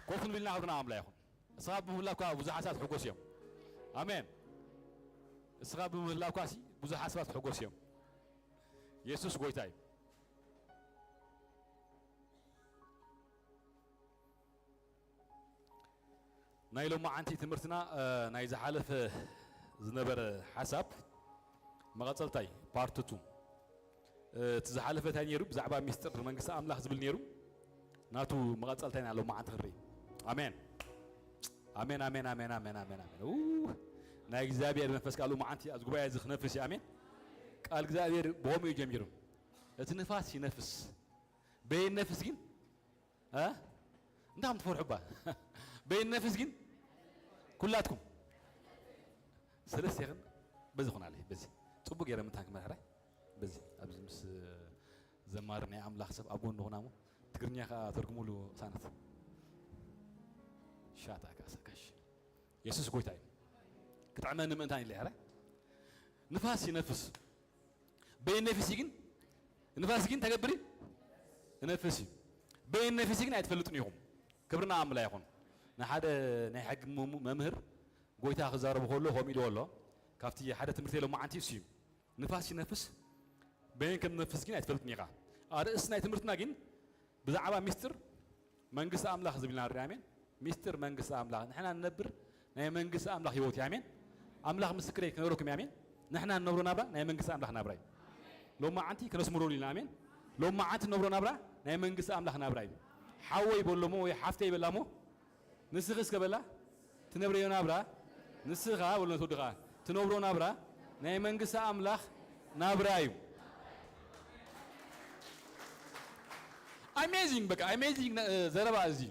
ኮፍ ንቢልና ክብርና ኣምላ ይኹን። እስኻ ብምህላውካ ብዙሓት ሰባት ሕጎስ እዮም። ኣሜን። እስኻ ብምህላውካ ሲ ብዙሓት ሰባት ሕጎስ እዮም። የሱስ ጎይታ እዩ። ናይ ሎማዓንቲ ትምህርትና፣ እ፣ ናይ ዝሓለፈ ዝነበረ ሓሳብ መቐጸልታይ ፓርት ቱ። እ፣ እቲ ዝሓለፈ እንታይ ነይሩ? ብዛዕባ ሚስጥር መንግስቲ ኣምላኽ ዝብል ነይሩ። ናቱ መቐጸልታይ ኢና ሎማዓንቲ ክንርኢ። ኣሜን። ኣሜን፣ ኣሜን፣ ኣሜን፣ ኣሜን፣ ኣሜን፣ ኣሜን። ኡ፣ ናይ እግዚኣብሔር መንፈስ ቃል ሎማዓንቲ ኣብዚ ጉባኤ እዚ ክነፍስ እዩ። ኣሜን። ቃል እግዚኣብሔር ብኸምኡ እዩ ጀሚሩ። እቲ ንፋስ ይነፍስ። በይነፍስ ግን እ? እንታይ ከም ትፈርሑ እባ? በይነፍስ ግን ኩላትኩም ሰለስቴኽን በዚ ኹናለይ፣ በዚ ጽቡቅ ገይረ ምታን ክመርሕራይ፣ በዚ ኣብዚ ምስ ዘማሪ ናይ ኣምላኽ ሰብ ኣብ ጎንኹና እሞ ትግርኛ ከኣ ተርጉሙሉ ቅሳነት። ሻታ ካሳካሽ። የሱስ ጎይታ እዩ። ክጥዕመኒ ምእንታን ኢለ ሕራይ። ንፋስ ይነፍስ። በይን ነፍሲ ግን፣ ንፋስ ግን ተገብሪ ይነፍስ እዩ። በይን ነፍሲ ግን ኣይትፈልጡን ኢኹም። ክብርና ኣምላ ይኹን። ንሓደ ናይ ሕጊ መሙ-፣ መምህር ጎይታ ክዛረቡ ከሎ ከምኡ ኢልዎ ኣሎ። ካብቲ ሓደ ትምህርቲ ሎማዓንቲ እሱ እዩ። ንፋስ ይነፍስ፣ በይን ከም ነፍስ ግን ኣይትፈልጥን ኢኻ። ኣርእስቲ ናይ ትምህርትና ግን ብዛዕባ ሚስጥር መንግስቲ ኣምላኽ ዝብልና ንርኢ። ኣሜን። ሚስጥር መንግስቲ ኣምላኽ። ንሕና ንነብር ናይ መንግስቲ ኣምላኽ ህይወት እዩ። ኣሜን። ኣምላኽ ምስክረይ ክነግረኩም እዩ። ኣሜን። ንሕና ንነብሮ ናብራ ናይ መንግስቲ ኣምላኽ ናብራ እዩ። ሎማዓንቲ ክነስምረሉ ኢና። ኣሜን። ሎማዓንቲ ንነብሮ ናብራ ናይ መንግስቲ ኣምላኽ ናብራ እዩ። ሓወይ በሎሞ ወይ ሓፍተይ በላሞ፣ ንስኺ እስከ በላ ትነብረዮ ናብራ፣ ንስኻ በሎ ነቲ ወድኻ ትነብሮ ናብራ ናይ መንግስቲ ኣምላኽ ናብራ እዩ። ኣሜዚንግ፣ በቃ ኣሜዚንግ ነ-፣ ዘረባ እዚ።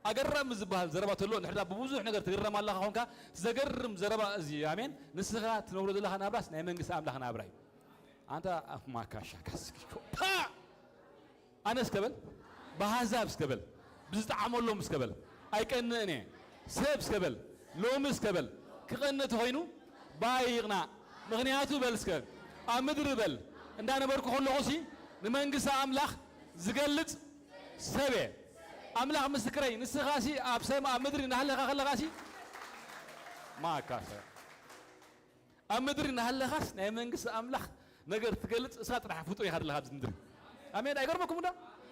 ኣገራሚ ዝበሃል ዘረባ ተሎ፣ እንድሕር ብብዙሕ ነገር ትግረም ኣለኻ ኾንካ፣ ዘገርም ዘረባ እዚ። ኣሜን። ንስኻ ትነብሮ ዘለኻ ናብራስ ናይ መንግስቲ ኣምላኽ ናብራ እዩ። ኣንታ ማካሻ ካስኪኮ። ፓ! ኣነ እስከ በል፣ ብኣህዛብ እስከ በል፣ ብዝጠዓመሎም እስከ በል፣ ኣይቀንእን እየ። ሰብ እስከ በል፣ ሎሚ እስከ በል፣ ክቐንእ ተኾይኑ ብኣይ ይቕናእ። ምኽንያቱ በል እስከ፣ ኣብ ምድሪ በል፣ እንዳነበርኩ ከለኹሲ ንመንግስቲ ኣምላኽ ዝገልጽ ሰብ እየ። ኣምላኽ ምስክረይ፣ ንስኻሲ ኣብ ሰም-፣ ኣብ ምድሪ እናሃለኻ ከለኻሲ ማካሰ ኣብ ምድሪ እናሃለኻስ ናይ መንግስቲ ኣምላኽ ነገር ትገልጽ እሳ ጥራሕ ፍጡር ኢኻ ዘለኻ ኣብዚ ምድሪ። ኣሜን። ኣይገርመኩም ዶ?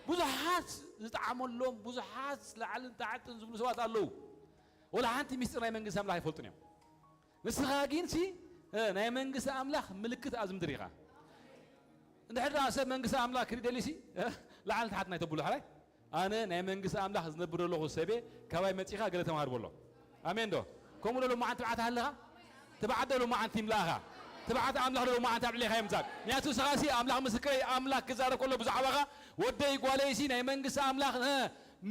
ብዙሓት ዝጠዓመሎም፣ ብዙሓት ላዕልን ታሕትን ዝብሉ ሰባት ኣለዉ። ወላ ሓንቲ ሚስጥር ናይ መንግስቲ ኣምላኽ ኣይፈልጡን እዮም። ንስኻ ግን ሲ፣ እ፣ ናይ መንግስቲ ኣምላኽ ምልክት ኣብዚ ምድሪ ኢኻ። እንድሕር ደኣ ሰብ መንግስቲ ኣምላኽ ክርኢ ደልዩ ሲ፣ እ፣ ላዕልን ታሕትን ኣይተብሎ ሕራይ። ኣነ ናይ መንግስቲ ኣምላኽ ዝነብር ዘለኹ ሰብየ ካባይ መጺኻ ገለ ተማሃር በሎ። ኣሜን ዶ? ከምኡ ዶ ሎማዓንቲ ትብዓት ኣለኻ? ትብዓት ዶ ሎማዓንቲ ይምላእኻ? ትብዓት ኣምላኽ ዶ ሎማዓንቲ ኣብ ልዕሌኻ ይምጻእ? ምክንያቱ ንስኻ ሲ ኣምላኽ ምስክረይ፣ ኣምላኽ ክዛረብ ከሎ ብዛዕባኻ ወደይ ጓለይ ሲ ናይ መንግስቲ ኣምላኽ፣ እ፣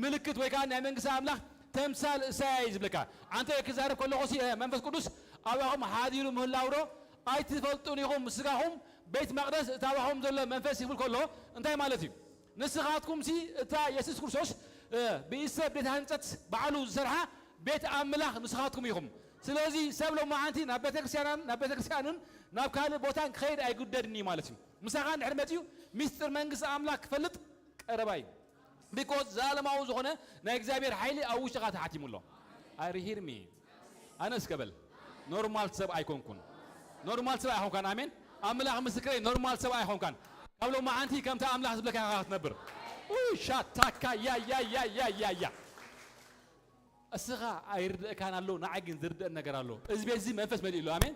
ምልክት ወይ ከዓ ናይ መንግስቲ ኣምላኽ ተምሳል እሳያ እዩ ዝብለካ። ኣንተ ክዛረብ ከለኹ ሲ፣ እ፣ መንፈስ ቅዱስ ኣባኹም ሓዲሩ ምህላው ዶ ኣይትፈልጡን ኢኹም? ስጋኹም ቤት መቕደስ እቲ ኣባኹም ዘሎ መንፈስ ይብል ከሎ እንታይ ማለት እዩ? ንስኻትኩምሲ እታ የሱስ ክርስቶስ፣ እ፣ ብኢድ ሰብ ቤተ ህንጸት ባዕሉ ዝሰርሓ ቤት ኣምላኽ ንስኻትኩም ኢኹም። ስለዚ ሰብ ሎማዓንቲ ናብ ቤተክርስትያናን ናብ ቤተክርስትያንን ናብ ካልእ ቦታን ክኸይድ ኣይግደድን እዩ ማለት እዩ። ምሳኻ እንድሕር መጺኡ ሚስጥር መንግስቲ ኣምላኽ ክፈልጥ ቀረባ እዩ። ቢኮዝ ዘላለማዊ ዝኾነ ናይ እግዚኣብሔር ሓይሊ ኣብ ውሽጥኻ ተሓቲሙ ኣሎ። ኣይ ሪሂር ሚ ኣነ እስከ በል ኖርማል ሰብ ኣይኮንኩን። ኖርማል ሰብ ኣይኮንካን። ኣሜን። ኣምላኽ ምስክረይ ኖርማል ሰብ ኣይኮንካን። ካብ ሎማዓንቲ ከምቲ ኣምላኽ ዝብለካ ኢኻ ክትነብር። ኡ ሻታካ ያ ያ ያ ያ ያ ያ። እስኻ ኣይርድእካን ኣሎ፣ ንዓይ ግን ዝርድእን ነገር ኣሎ። እዚ ቤት እዚ መንፈስ መሊኡ ኣሎ። ኣሜን።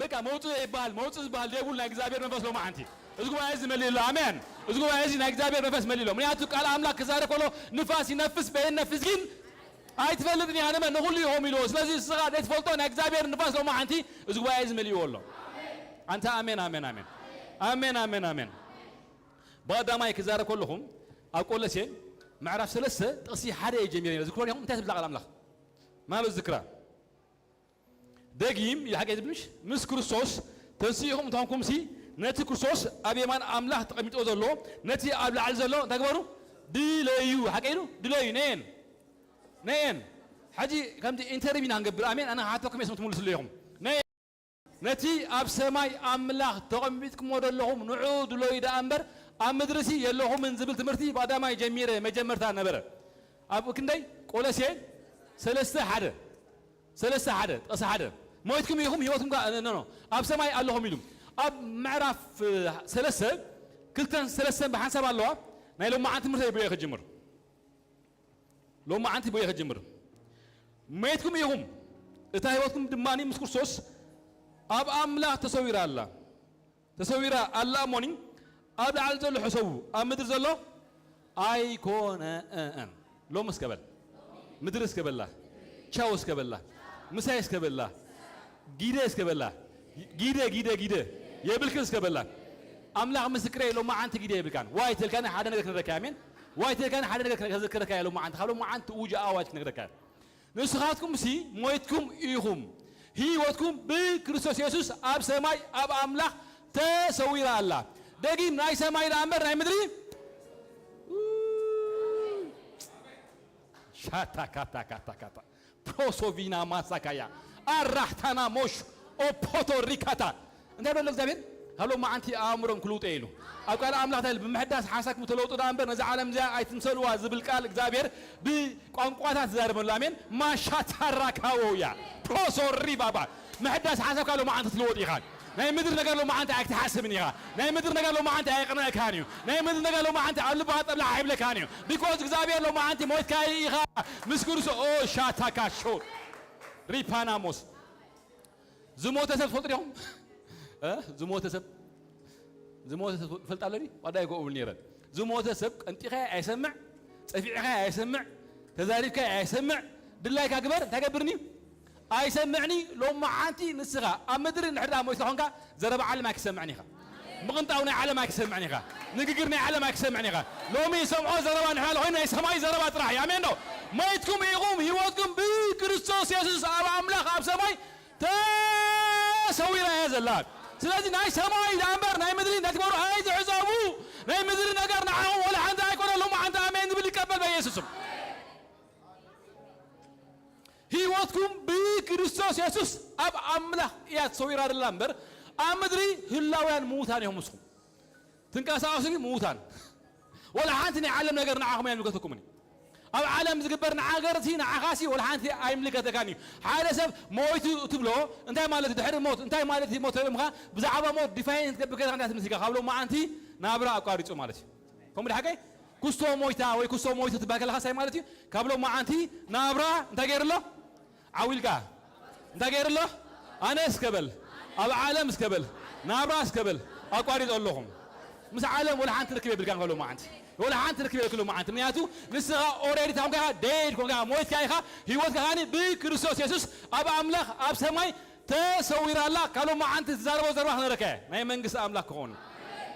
በቃ መውጽእ ይበሃል፣ መውጽእ ዝበሃል ደይብሉ ናይ እግዚኣብሔር መንፈስ ሎማዓንቲ እዚ ጉባኤ እዚ መሊኡ ኣሎ። ኣሜን። እዚ ጉባኤ እዚ ናይ እግዚኣብሔር መንፈስ መሊኡ ኣሎ። ምክንያቱ ቃል ኣምላኽ ክዛረብ ከሎ ንፋስ ይነፍስ፣ በይነፍስ ግን ኣይትፈልጥን ኢኻ ንመን ንኹሉ ኢኹም ኢልዎ። ስለዚ ንስኻ ዘይትፈልጦ ናይ እግዚኣብሔር ንፋስ ሎማዓንቲ እዚ ጉባኤ እዚ መሊእዎ ኣሎ። ኣንታ ኣሜን፣ ኣሜን፣ ኣሜን። ኣሜን፣ ኣሜን፣ ኣሜን። ብቐዳማይ ክዛረብ ከለኹም ኣብ ቆሎሴ ምዕራፍ ሰለስተ ጥቕሲ ሓደ እየ ጀሚረ ነይረ። ዝክሮ ዲኹም? እንታይ ትብል ቃል ኣምላኽ? ማለት ዝክራ። ደጊም እዩ ሓቂ ዝብል ምሽ? ምስ ክርስቶስ ተንሲእኹም እንተኾንኩምሲ ነቲ ክርስቶስ ኣብ የማን ኣምላኽ ተቐሚጦ ዘሎ ነቲ ኣብ ላዕሊ ዘሎ እንታይ ግበሩ? ድለዩ። ሓቂ ኢሉ ድለዩ። ነየን? ነየን? ሕጂ ከምቲ ኢንተርቪው ኢና ክንገብር። ኣሜን። ኣነ ክሓተኩም እየ፣ ስም ትምልስሉ ኢኹም። ነየን? ነቲ ኣብ ሰማይ ኣምላኽ ተቐሚጥኩሞ ዘለኹም ንዑ ድለዩ ደኣ እምበር ኣብ ምድርሲ የለኹምን ዝብል ትምህርቲ ብቐዳማይ ጀሚረ መጀመርታ ነበረ። ኣብ ክንደይ? ቆሎሴ ሰለስተ ሓደ፣ ሰለስተ ሓደ፣ ጥቕሲ ሓደ። ሞይትኩም ኢኹም፣ ህይወትኩም ከኣ፣ ኖ፣ ኖ፣ ኣብ ሰማይ ኣለኹም ኢሉ። ኣብ ምዕራፍ፣ እ፣ ሰለስተ፣ ክልተን ሰለስተን ብሓንሳብ ኣለዋ። ናይ ሎማዓንቲ ትምህርተይ ብኡ እየ ክጅምር። ሎማዓንቲ ብኡ እየ ክጅምር። ሞይትኩም ኢኹም፣ እታ ህይወትኩም ድማ ምስ ክርስቶስ ኣብ ኣምላኽ ተሰዊራ ኣላ። ተሰዊራ ኣላ እሞኒ፣ ኣብ ላዕሊ ዘሎ ሕሰቡ፣ ኣብ ምድሪ ዘሎ ኣይኮነን። ሎሚ እስከ በል፣ ምድሪ እስከ በላ፣ ቻው እስከ በላ፣ ምሳይ እስከ በላ፣ ጊደ እስከ በላ፣ ጊደ፣ ጊደ፣ ጊደ፣ የብልክን እስከ በላ። ኣምላኽ ምስክረይ፣ ሎማዓንቲ ጊደ የብልካን። ዋይ ተልካኒ ሓደ ነገር ክነግረካ፣ ኣሜን። ዋይ ተልካኒ ሓደ ነገር ክነግረካ፣ ሎማዓንቲ፣ ካብ ሎማዓንቲ ውጃ ኣዋጅ ክነግረካ። ንስኻትኩምሲ ሞይትኩም ኢኹም፣ ህይወትኩም ብክርስቶስ የሱስ ኣብ ሰማይ ኣብ ኣምላኽ ተሰዊራ ኣላ። ደጊም፣ ናይ ሰማይ ደኣ እምበር ናይ ምድሪ። ሻታ ካታ ካታ ካታ ፕሮሶቪና ማሳካያ ኣራሕታና ሞሽ ኦፖቶ ሪካታ። እንታይ በሎ እግዚኣብሔር? ካብ ሎማዓንቲ ኣእምሮም ክልውጦ ኢሉ። ኣብ ቃል ኣምላኽ እንታይ ኢሉ? ብምሕዳስ ሓሳብኩም ተለውጡ ደኣ እምበር ነዛ ዓለም እዚኣ ኣይትምሰልዋ ዝብል ቃል እግዚኣብሔር ብቋንቋታት ዝዛረበሉ። ኣሜን። ማሻታራካዎያ ፕሮሶሪ ባባ። ምሕዳስ ሓሳብካ ሎማዓንቲ ክትልወጥ ኢኻ። ናይ ምድሪ ነገር ሎማዓንቲ ኣይክትሓስብን ኢኻ። ናይ ምድሪ ነገር ሎማዓንቲ ኣይቕንዕካን እዩ። ናይ ምድሪ ነገር ሎማዓንቲ ኣብ ልብኻ ጠብላሕ ኣይብለካን እዩ። ቢኮዝ እግዚኣብሔር ሎማዓንቲ ሞይትካ ኢኻ። ምስ ክርስቶስ፣ ኦ፣ ሻታካሾ ሪፓናሞስ። ዝሞተ ሰብ ትፈልጡ ዲኹም? እ? ዝሞተ ሰብ፣ ዝሞተ ሰብ ትፈልጥ ኣሎ ድዩ? ዋዳ ይጎ እብል ነይረ። ዝሞተ ሰብ ቀንጢኻዮ ኣይሰምዕ፣ ጸፊዕኻዮ ኣይሰምዕ፣ ተዛሪብካዮ ኣይሰምዕ። ድላይካ ግበር፣ እንታይ ገብርኒ? ኣይሰምዕኒ። ሎማዓንቲ ንስኻ ኣብ ምድሪ እንድሕር ደኣ ሞይትካ ኾንካ፣ ዘረባ ዓለም ኣይክሰምዕን ኢኻ። ምቕንጣው ናይ ዓለም ኣይክሰምዕን ኢኻ። ንግግር ናይ ዓለም ኣይክሰምዕን ኢኻ። ሎሚ ይሰምዖ ዘረባ እንድሕር ኣሎ ኮይኑ፣ ናይ ሰማይ ዘረባ ጥራሕ እዩ። ኣሜን ዶ? ሞይትኩም ኢኹም፣ ህይወትኩም ብክርስቶስ የሱስ ኣብ ኣምላኽ ኣብ ሰማይ ተሰዊራ እያ ዘላ። ስለዚ ናይ ሰማይ ደኣ እምበር ናይ ምድሪ ነቲ በሩ ኣይትዕዘቡ። ናይ ምድሪ ነገር ንዓኹም ወላ ሓንቲ ኣይኮነ። ሎማዓንቲ ኣሜን ዝብል ይቀበል በኢየሱስ ስም። ህይወትኩም ብክርስቶስ የሱስ ኣብ ኣምላኽ እያ ተሰዊራ ዘላ እምበር ኣብ ምድሪ ህላውያን ምዉታን ኢኹም ንስኹም። ትንቀሳቐሱ ግን ምዉታን። ወላ ሓንቲ ናይ ዓለም ነገር ንዓኹም ኣይምልከተኩምን እዩ። ኣብ ዓለም ዝግበር ንዓገርሲ ንዓኻሲ ወላ ሓንቲ ኣይምልከተካን እዩ። ሓደ ሰብ ሞይቱ ትብሎ እንታይ ማለት እዩ? ድሕሪ ሞት እንታይ ማለት እዩ? ሞት ኢሎምኻ ብዛዕባ ሞት ዲፋይን ክትገብር ከለኻ እንታይ ትምስልካ? ካብ ሎማዓንቲ ናብራ ኣቋሪጹ ማለት እዩ። ከምኡ ድሓቀይ? ኩስቶ ሞይታ ወይ ኩስቶ ሞይቱ ትበሃል ከለኻ እንታይ ማለት እዩ? ካብ ሎማዓንቲ ናብራ እንታይ ገይሩ ኣሎ? ዓው ኢልካ እንታይ ገይሩ ኣሎ? ኣነ እስከ በል፣ ኣብ ዓለም እስከ በል፣ ናብራ እስከ በል፣ ኣቋሪጸ ኣለኹም። ምስ ዓለም ወላ ሓንቲ ርክብ የብልካን ካብ ሎማዓንቲ። ወላ ሓንቲ ርክብ የብልክን ሎማዓንቲ። ምኽንያቱ ንስኻ ኦሬዲ እንታይ ኮንካ ኢኻ? ደይድ ኮንካ ኢኻ፣ ሞይትካ ኢኻ። ህይወትካ ከኣኒ ብክርስቶስ የሱስ ኣብ ኣምላኽ ኣብ ሰማይ ተሰዊራ ኣላ። ካብ ሎማዓንቲ ትዛረቦ ዘረባ ክነግረካ እየ። ናይ መንግስቲ ኣምላኽ ክኸውን።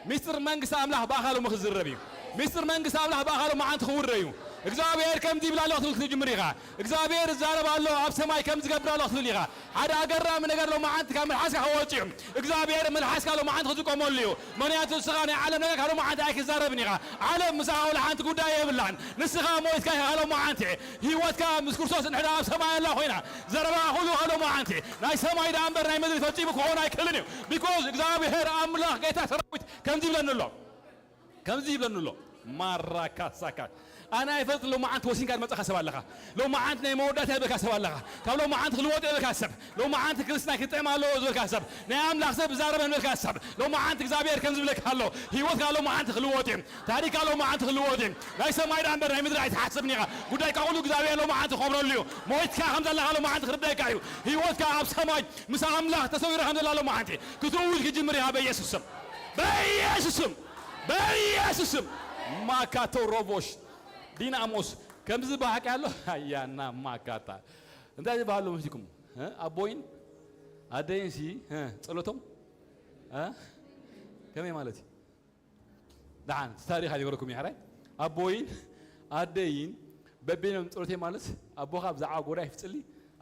ሚስጥር መንግስቲ ኣምላኽ ብኣኻ ሎሚ ክዝረብ እዩ። ሚስጥር መንግስቲ ኣምላኽ ብኣኻ ሎማዓንቲ ክውረ እዩ። እግዚኣብሔር ከምዚ ይብል ኣሎ ክትብል ክትጅምር ኢኻ። እግዚኣብሔር ይዛረብ ኣሎ፣ ኣብ ሰማይ ከምዚ ይገብር ኣሎ ክትብል ኢኻ። ሓደ ኣገራሚ ነገር ሎማዓንቲ ካብ መልሓስካ ክወጽእ እዩ። እግዚኣብሔር መልሓስካ ሎማዓንቲ ክጥቀመሉ እዩ። ምኽንያቱ ንስኻ ናይ ዓለም ነገር ካብ ሎማዓንቲ ኣይክዛረብን ኢኻ። ዓለም ምሳኻ ወላ ሓንቲ ጉዳይ የብላን። ንስኻ ሞይትካ ኢኻ ሎማዓንቲ። ህይወትካ ምስ ክርስቶስ እንድሕር ኣብ ሰማይ ኣላ ኮይና፣ ዘረባ ኩሉ ካብ ሎማዓንቲ። ናይ ሰማይ ደኣ እምበር ናይ ምድሪ ፈጺሙ ክኸውን ኣይክእልን እዩ። ቢኮዝ እግዚኣብሔር ኣምላኽ ጌታ ሰራዊት ከምዚ ይብለኒ ኣሎ። ከምዚ ይብለኒ ኣሎ። ማራካሳካ። ኣነ ኣይፈልጥ፣ ሎማዓንቲ ወሲንካ ዝመጻኻ ሰብ ኣለኻ። ሎማዓንቲ ናይ መወዳእታ ይብለካ ሰብ ኣለኻ። ካብ ሎማዓንቲ ክልወጥ ይብለካ ሰብ። ሎማዓንቲ ክርስትና ክጥዕም ኣለዎ ዝብለካ ሰብ። ናይ ኣምላኽ ሰብ ዝዛረበ ንብለካ ሰብ። ሎማዓንቲ እግዚኣብሔር ከም ዝብለካ ኣሎ። ህይወትካ ሎማዓንቲ ክልወጥ እዩ። ታሪኽካ ሎማዓንቲ ክልወጥ እዩ። ናይ ሰማይ ደኣ እምበር ናይ ምድሪ ኣይትሓስብን ኢኻ። ጉዳይካ ኩሉ እግዚኣብሔር ሎማዓንቲ ክኸብረሉ እዩ። ሞይትካ ከም ዘለኻ ሎማዓንቲ ክርዳይካ እዩ። ህይወትካ ኣብ ሰማይ ምስ ኣምላኽ ተሰዊራ ከም ዘላ ሎማዓንቲ ክትእውጅ ክጅምር ኢኻ በኢየሱስ ስም። በኢየሱስ ስም። በኢየሱስ ስም። ማካቶ ሮቦሽ ዲናሞስ ከምዚ ዝበሃል ኣሎ። ኣያና ማካታ እንታይ ዝበሃል ኣሎ መሲልኩም? እ? ኣቦይን ኣደይን ሲ፣ እ፣ ጸሎቶም፣ እ? ከመይ ማለት እዩ? ደሓን፣ እቲ ታሪኽ ኣይነገረኩም እየ፣ ሕራይ? ኣቦይን ኣደይን በቤኖም ጸሎተይ ማለት፣ ኣቦኻ ብዛዕባ ጎዳይፍ ጽሊ፣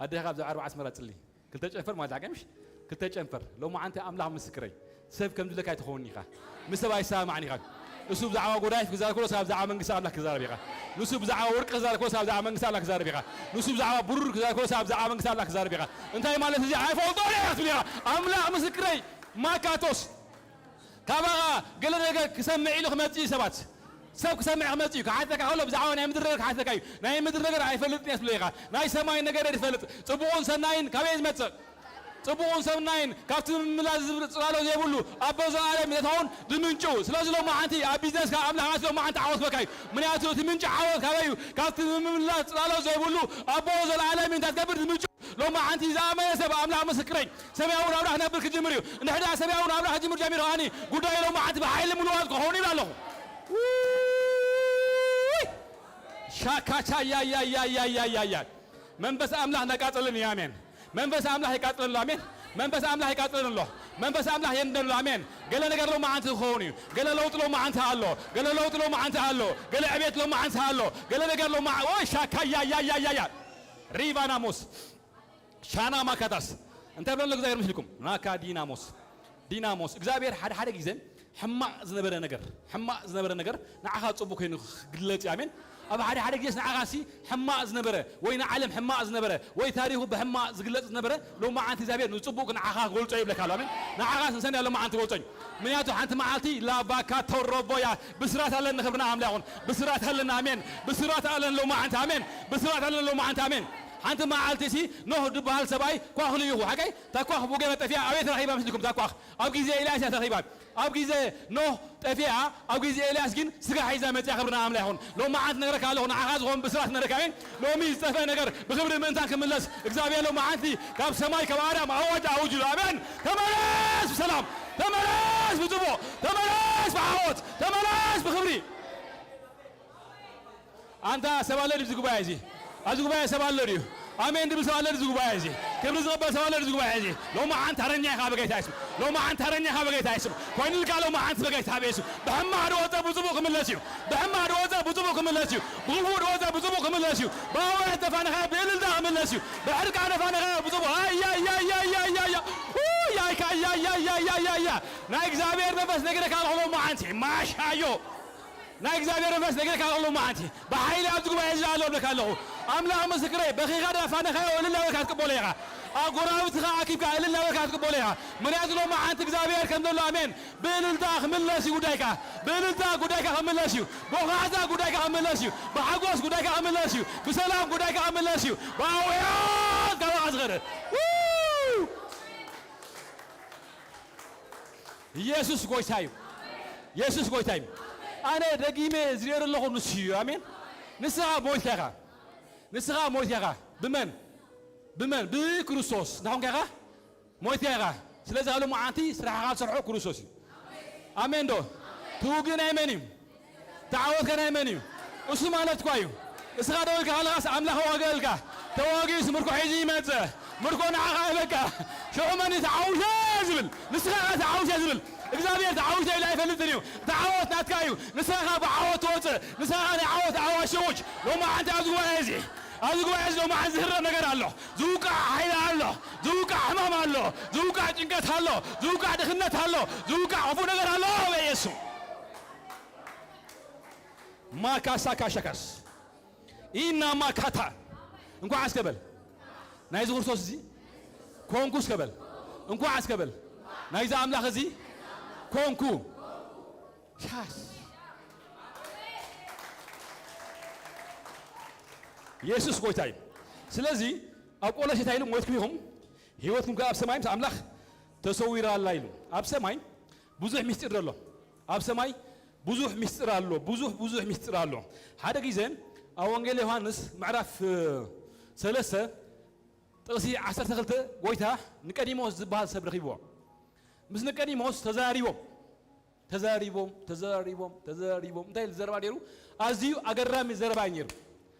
ኣደኻ ብዛዕባ ኣርባዓ ኣስመራ ጽሊ። ክልተ ጨንፈር ማለት ዓቀምሽ? ክልተ ጨንፈር። ሎማዓንቲ ኣምላኽ ምስክረይ። ሰብ ከም ዝብለካ ኣይትኸውን ኢኻ። ምስ ሰብ ኣይሰማማዕን ኢኻ። ንሱ ብዛዕባ ጎዳይፍ ክዛረብ ከሎ፣ ስኻ ብዛዕባ መንግስቲ ኣምላኽ ክዛረብ ኢኻ። ንሱ ብዛዕባ ወርቂ ክዛረብ ከሎ፣ ስኻ ብዛዕባ መንግስቲ ኣምላኽ ክዛረብ ኢኻ። ንሱ ብዛዕባ ብሩር ክዛረብ ከሎ፣ ስኻ ብዛዕባ መንግስቲ ኣምላኽ ክዛረብ ኢኻ። እንታይ ማለት እዚ? ኣይፈልጦን እየ ክትብል ኢኻ። ኣምላኽ ምስክረይ። ማካቶስ። ካባኻ ገለ ነገር ክሰምዕ ኢሉ ክመጽእ እዩ ሰባት። ሰብ ክሰምዕ ክመጽእ እዩ። ክሓተካ ከሎ ብዛዕባ ናይ ምድሪ ነገር ክሓተካ እዩ። ናይ ምድሪ ነገር ኣይፈልጥን እየ ትብሎ ኢኻ። ናይ ሰማይ ነገር እየ ዝፈልጥ። ጽቡቕን ሰናይን ካበይ እዩ ዝመጽእ? ጽቡቕን ሰናይን ካብቲ ምምላስ ዝብል ጽላሎ ዘይብሉ ኣቦ ዘላለም እዩ። ተታውን ዝምንጩ። ስለዚ ሎማዓንቲ ኣብ ቢዝነስካ ኣምላኽ ኣትዮ ሎማዓንቲ ዓወት ክበካ እዩ። ምክንያቱ እቲ ምንጪ ዓወት ካበይ እዩ? ካብቲ ምምላስ ጽላሎ ዘይብሉ ኣቦ ዘላለም እዩ። እንታይ ትገብር? ዝምንጩ። ሎማዓንቲ ዝኣመነ ሰብ ኣምላኽ ምስክረይ ሰማያዊ ናብራ ክነብር ክጅምር እዩ። እንድሕር ደኣ ሰማያዊ ናብራ ክጅምር ጀሚሩ ከኣኒ ጉዳይ ሎማዓንቲ ብሓይሊ ምልዋጥ ክኸውን ይብል ኣለኹ። ውይ! ሻካቻ ያያያያያያያ መንፈስ ኣምላኽ እንዳቃጸለን እዩ። ኣሜን። መንፈስ ኣምላኽ ይቃጸለን ኣሎ። ኣሜን። መንፈስ ኣምላኽ ይቃጸለን ኣሎ። መንፈስ ኣምላኽ የንደን ኣሎ። ኣሜን። ገለ ነገር ሎማዓንቲ ክኸውን እዩ። ገለ ለውጢ ሎማዓንቲ ኣሎ። ገለ ለውጢ ሎማዓንቲ ኣሎ። ገለ ዕቤት ሎማዓንቲ ኣሎ። ገለ ነገር ሎማ-፣ ወይ ሻካ ያያያያያ ሪቫናሞስ ሻና ማካታስ እንታይ ብለሎ እግዚኣብሔር ምስልኩም ናካ ዲናሞስ ዲናሞስ እግዚኣብሔር ሓደ ሓደ ግዜ ሕማቕ ዝነበረ ነገር ሕማቕ ዝነበረ ነገር ንዓኻ ጽቡቕ ኮይኑ ክግለጽ እዩ። ኣሜን። ኣብ ሓደ ሓደ ግዜስ ንዓኻ ሲ ሕማቕ ዝነበረ ወይ ንዓለም ሕማቕ ዝነበረ ወይ ታሪኹ ብሕማቕ ዝግለጽ ዝነበረ ሎማዓንቲ እግዚኣብሔር ንጽቡቕ ንዓኻ ክገልጾ ይብለካ ኣሎ። ኣሜን። ንዓኻ ስንሰን ያለው መዓንቲ ገልጾኝ ምክንያቱ ሓንቲ መዓልቲ ላባካ ተሮቦያ ብስራት ኣለኒ ክብርና ኣምላኽ ይኹን። ብስራት ኣለና። ኣሜን። ብስራት ኣለና ሎማዓንቲ። ኣሜን። ብስራት ኣለና ሎማዓንቲ። ኣሜን። ሓንቲ መዓልቲ ሲ ኖህ ዝበሃል ሰብኣይ ኳኽ ልኢኹ። ሓቀይ? እታ ኳኽ ብገመድ ጠፊኣ ኣበይ ተረኺባ መስልኩም? እታ ኳኽ ኣብ ግዜ ኤልያስ እያ ተረኺባ። ኣብ ግዜ ኖህ ጠፊኣ፣ ኣብ ግዜ ኤልያስ ግን ስጋ ሒዛ መጽያ። ክብርና ኣምላኽ ይኹን። ሎማዓንቲ ነግረካ ኣለኹ፣ ንዓኻ ዝኾን ብስራት ነግረካ እየ። ሎሚ ዝጠፍአ ነገር ብኽብሪ ምእንታን ክምለስ እግዚኣብሔር ሎማዓንቲ ካብ ሰማይ ካብ ኣርያም ኣዋጅ ኣውጅ ኢሉ። ኣሜን። ተመለስ ብሰላም፣ ተመለስ ብጽቡቕ፣ ተመለስ ብዓወት፣ ተመለስ ብኽብሪ። ኣንታ ሰብ ኣሎ ድዩ ኣብዚ ጉባኤ እዚ? ኣብዚ ጉባኤ ሰብ ኣሎ ድዩ? ኣሜን ድብል ሰብ ኣሎ ድዩ ኣብዚ ጉባኤ እዚ? ክብሪ ዝቕበል ሰብ ኣሎ ድዩ ኣብዚ ጉባኤ እዚ? ሎማዓንቲ ተረኛ ኢኻ በጌታ የሱስ። ሎማዓንቲ ተረኛ ኢኻ በጌታ የሱስ። ኮይኑልካ ሎማዓንቲ በጌታ በየሱስ። ብሕማቕ ዝወፀ ብፅቡቕ ክምለስ እዩ። ብሕማቕ ዝወፀ ብፅቡቕ ክምለስ እዩ። ብኽፉእ ዝወፀ ብፅቡቕ ክምለስ እዩ። ብኣውያ ተፋነኻ ብእልልታ ክምለስ እዩ። ብዕርቃ ተፋነኻ ብፅቡቕ። ኣያያያያያያ። ውይ፣ ያይካ፣ ኣያያያያያያ። ናይ እግዚኣብሔር መንፈስ ነግረካ ኣለኹ ሎማዓንቲ። ማሻዮ። ናይ እግዚኣብሔር መንፈስ ነግረካ ኣለኹ ሎማዓንቲ። ብሓይሊ ኣብዚ ጉባኤ እዚ ኣሎ እብለካ ኣለኹ። ኣምላኽ ምስክረይ፣ በኺኻ ዳፋንኻዮ እልል እናበልካ ክትቅበሎ ኢኻ። ኣብ ጎረባብትኻ ኣኪብካ እልል እናበልካ ክትቅበሎ ኢኻ። ምኽንያቱ ሎማዓንቲ እግዚኣብሔር ከም ዘሎ፣ ኣሜን፣ ብእልልታ ክምለስ እዩ ጉዳይካ። ብእልልታ ጉዳይካ ክምለስ እዩ። ብዃዕታ ጉዳይካ ክምለስ እዩ። ብሓጎስ ጉዳይካ ክምለስ እዩ። ብሰላም ጉዳይካ ክምለስ እዩ። ብኣውያት ካባኻ ዝኸደ። ው! ኢየሱስ ጎይታ እዩ። ኢየሱስ ጎይታ እዩ። ኣነ ደጊመ ዝርእዮ ዘለኹ ንሱ እዩ። ኣሜን። ንስኻ ሞይትካ ኢኻ። ንስኻ ሞይትካ ኢኻ። ብመን? ብመን? ብክርስቶስ። እንታይ ኾንካ ኢኻ? ሞይትካ ኢኻ። ስለዚ ካብ ሎማዓንቲ ስራሕኻ ትሰርሖ ክርስቶስ እዩ። ኣሜን ዶ? እቲ ውግእ ናይ መን እዩ? ተዓወትካ ናይ መን እዩ? እሱ ማለት እኳ እዩ። እስኻ ደው ኢልካ ከለኻስ ኣምላኽ ዋግኣልካ። ተዋጊኡስ ምርኮ ሒዙ ይመጽእ። ምርኮ ንዓኻ እበካ። ሽዑ መን እዩ ተዓዊተ ዝብል? ንስኻ ኢኻ ተዓዊተ ዝብል። እግዚኣብሔር ተዓዊተ ኢሉ ኣይፈልጥን እዩ። እቲ ዓወት ናትካ እዩ። ንስኻ ኢኻ ብዓወት ትወጽእ። ንስኻ ኢኻ ናይ ዓወት ኣዋጅ ትእውጅ። ሎማዓንቲ ኣብዚ ጉባኤ እዚ፣ ኣብዚ ጉባኤ እዚ ሎማዓንቲ ዝህረም ነገር ኣሎ። ዝውቃዕ ሓይሊ ኣሎ። ዝውቃዕ ሕማም ኣሎ። ዝውቃዕ ጭንቀት ኣሎ። ዝውቃዕ ድኽነት ኣሎ። ዝውቃዕ ክፉእ ነገር ኣሎ። በኢየሱስ ማካሳ ካሻካስ ኢና ማካታ። እንኳዕ እስከ በል ናይዚ ክርስቶስ እዚ ኮንኩ እስከ በል። እንኳዕ እስከ በል ናይዚ ኣምላኽ እዚ ኮንኩ። ሻስ ኢየሱስ ጎይታ እዩ። ስለዚ ኣብ ቆሎሴ እንታይ ኢሉ? ሞይትኩም ኢኹም፣ ህይወትኩም ከኣ ኣብ ሰማይ ምስ ኣምላኽ ተሰዊራ ኣላ ኢሉ። ኣብ ሰማይ ብዙሕ ምስጢር ኣሎ። ኣብ ሰማይ ብዙሕ ምስጢር ኣሎ። ብዙሕ፣ ብዙሕ ምስጢር ኣሎ። ሓደ ግዜ ኣብ ወንጌል ዮሃንስ ምዕራፍ፣ እ፣ ሰለስተ ጥቕሲ ዓሰርተ ክልተ ጎይታ ኒቆዲሞስ ዝበሃል ሰብ ረኺብዎ። ምስ ኒቆዲሞስ ተዘራሪቦም። ተዘራሪቦም፣ ተዘራሪቦም፣ ተዘራሪቦም። እንታይ ኢሉ ዘረባ ነይሩ? ኣዝዩ ኣገራሚ ዘረባ እዩ ነይሩ።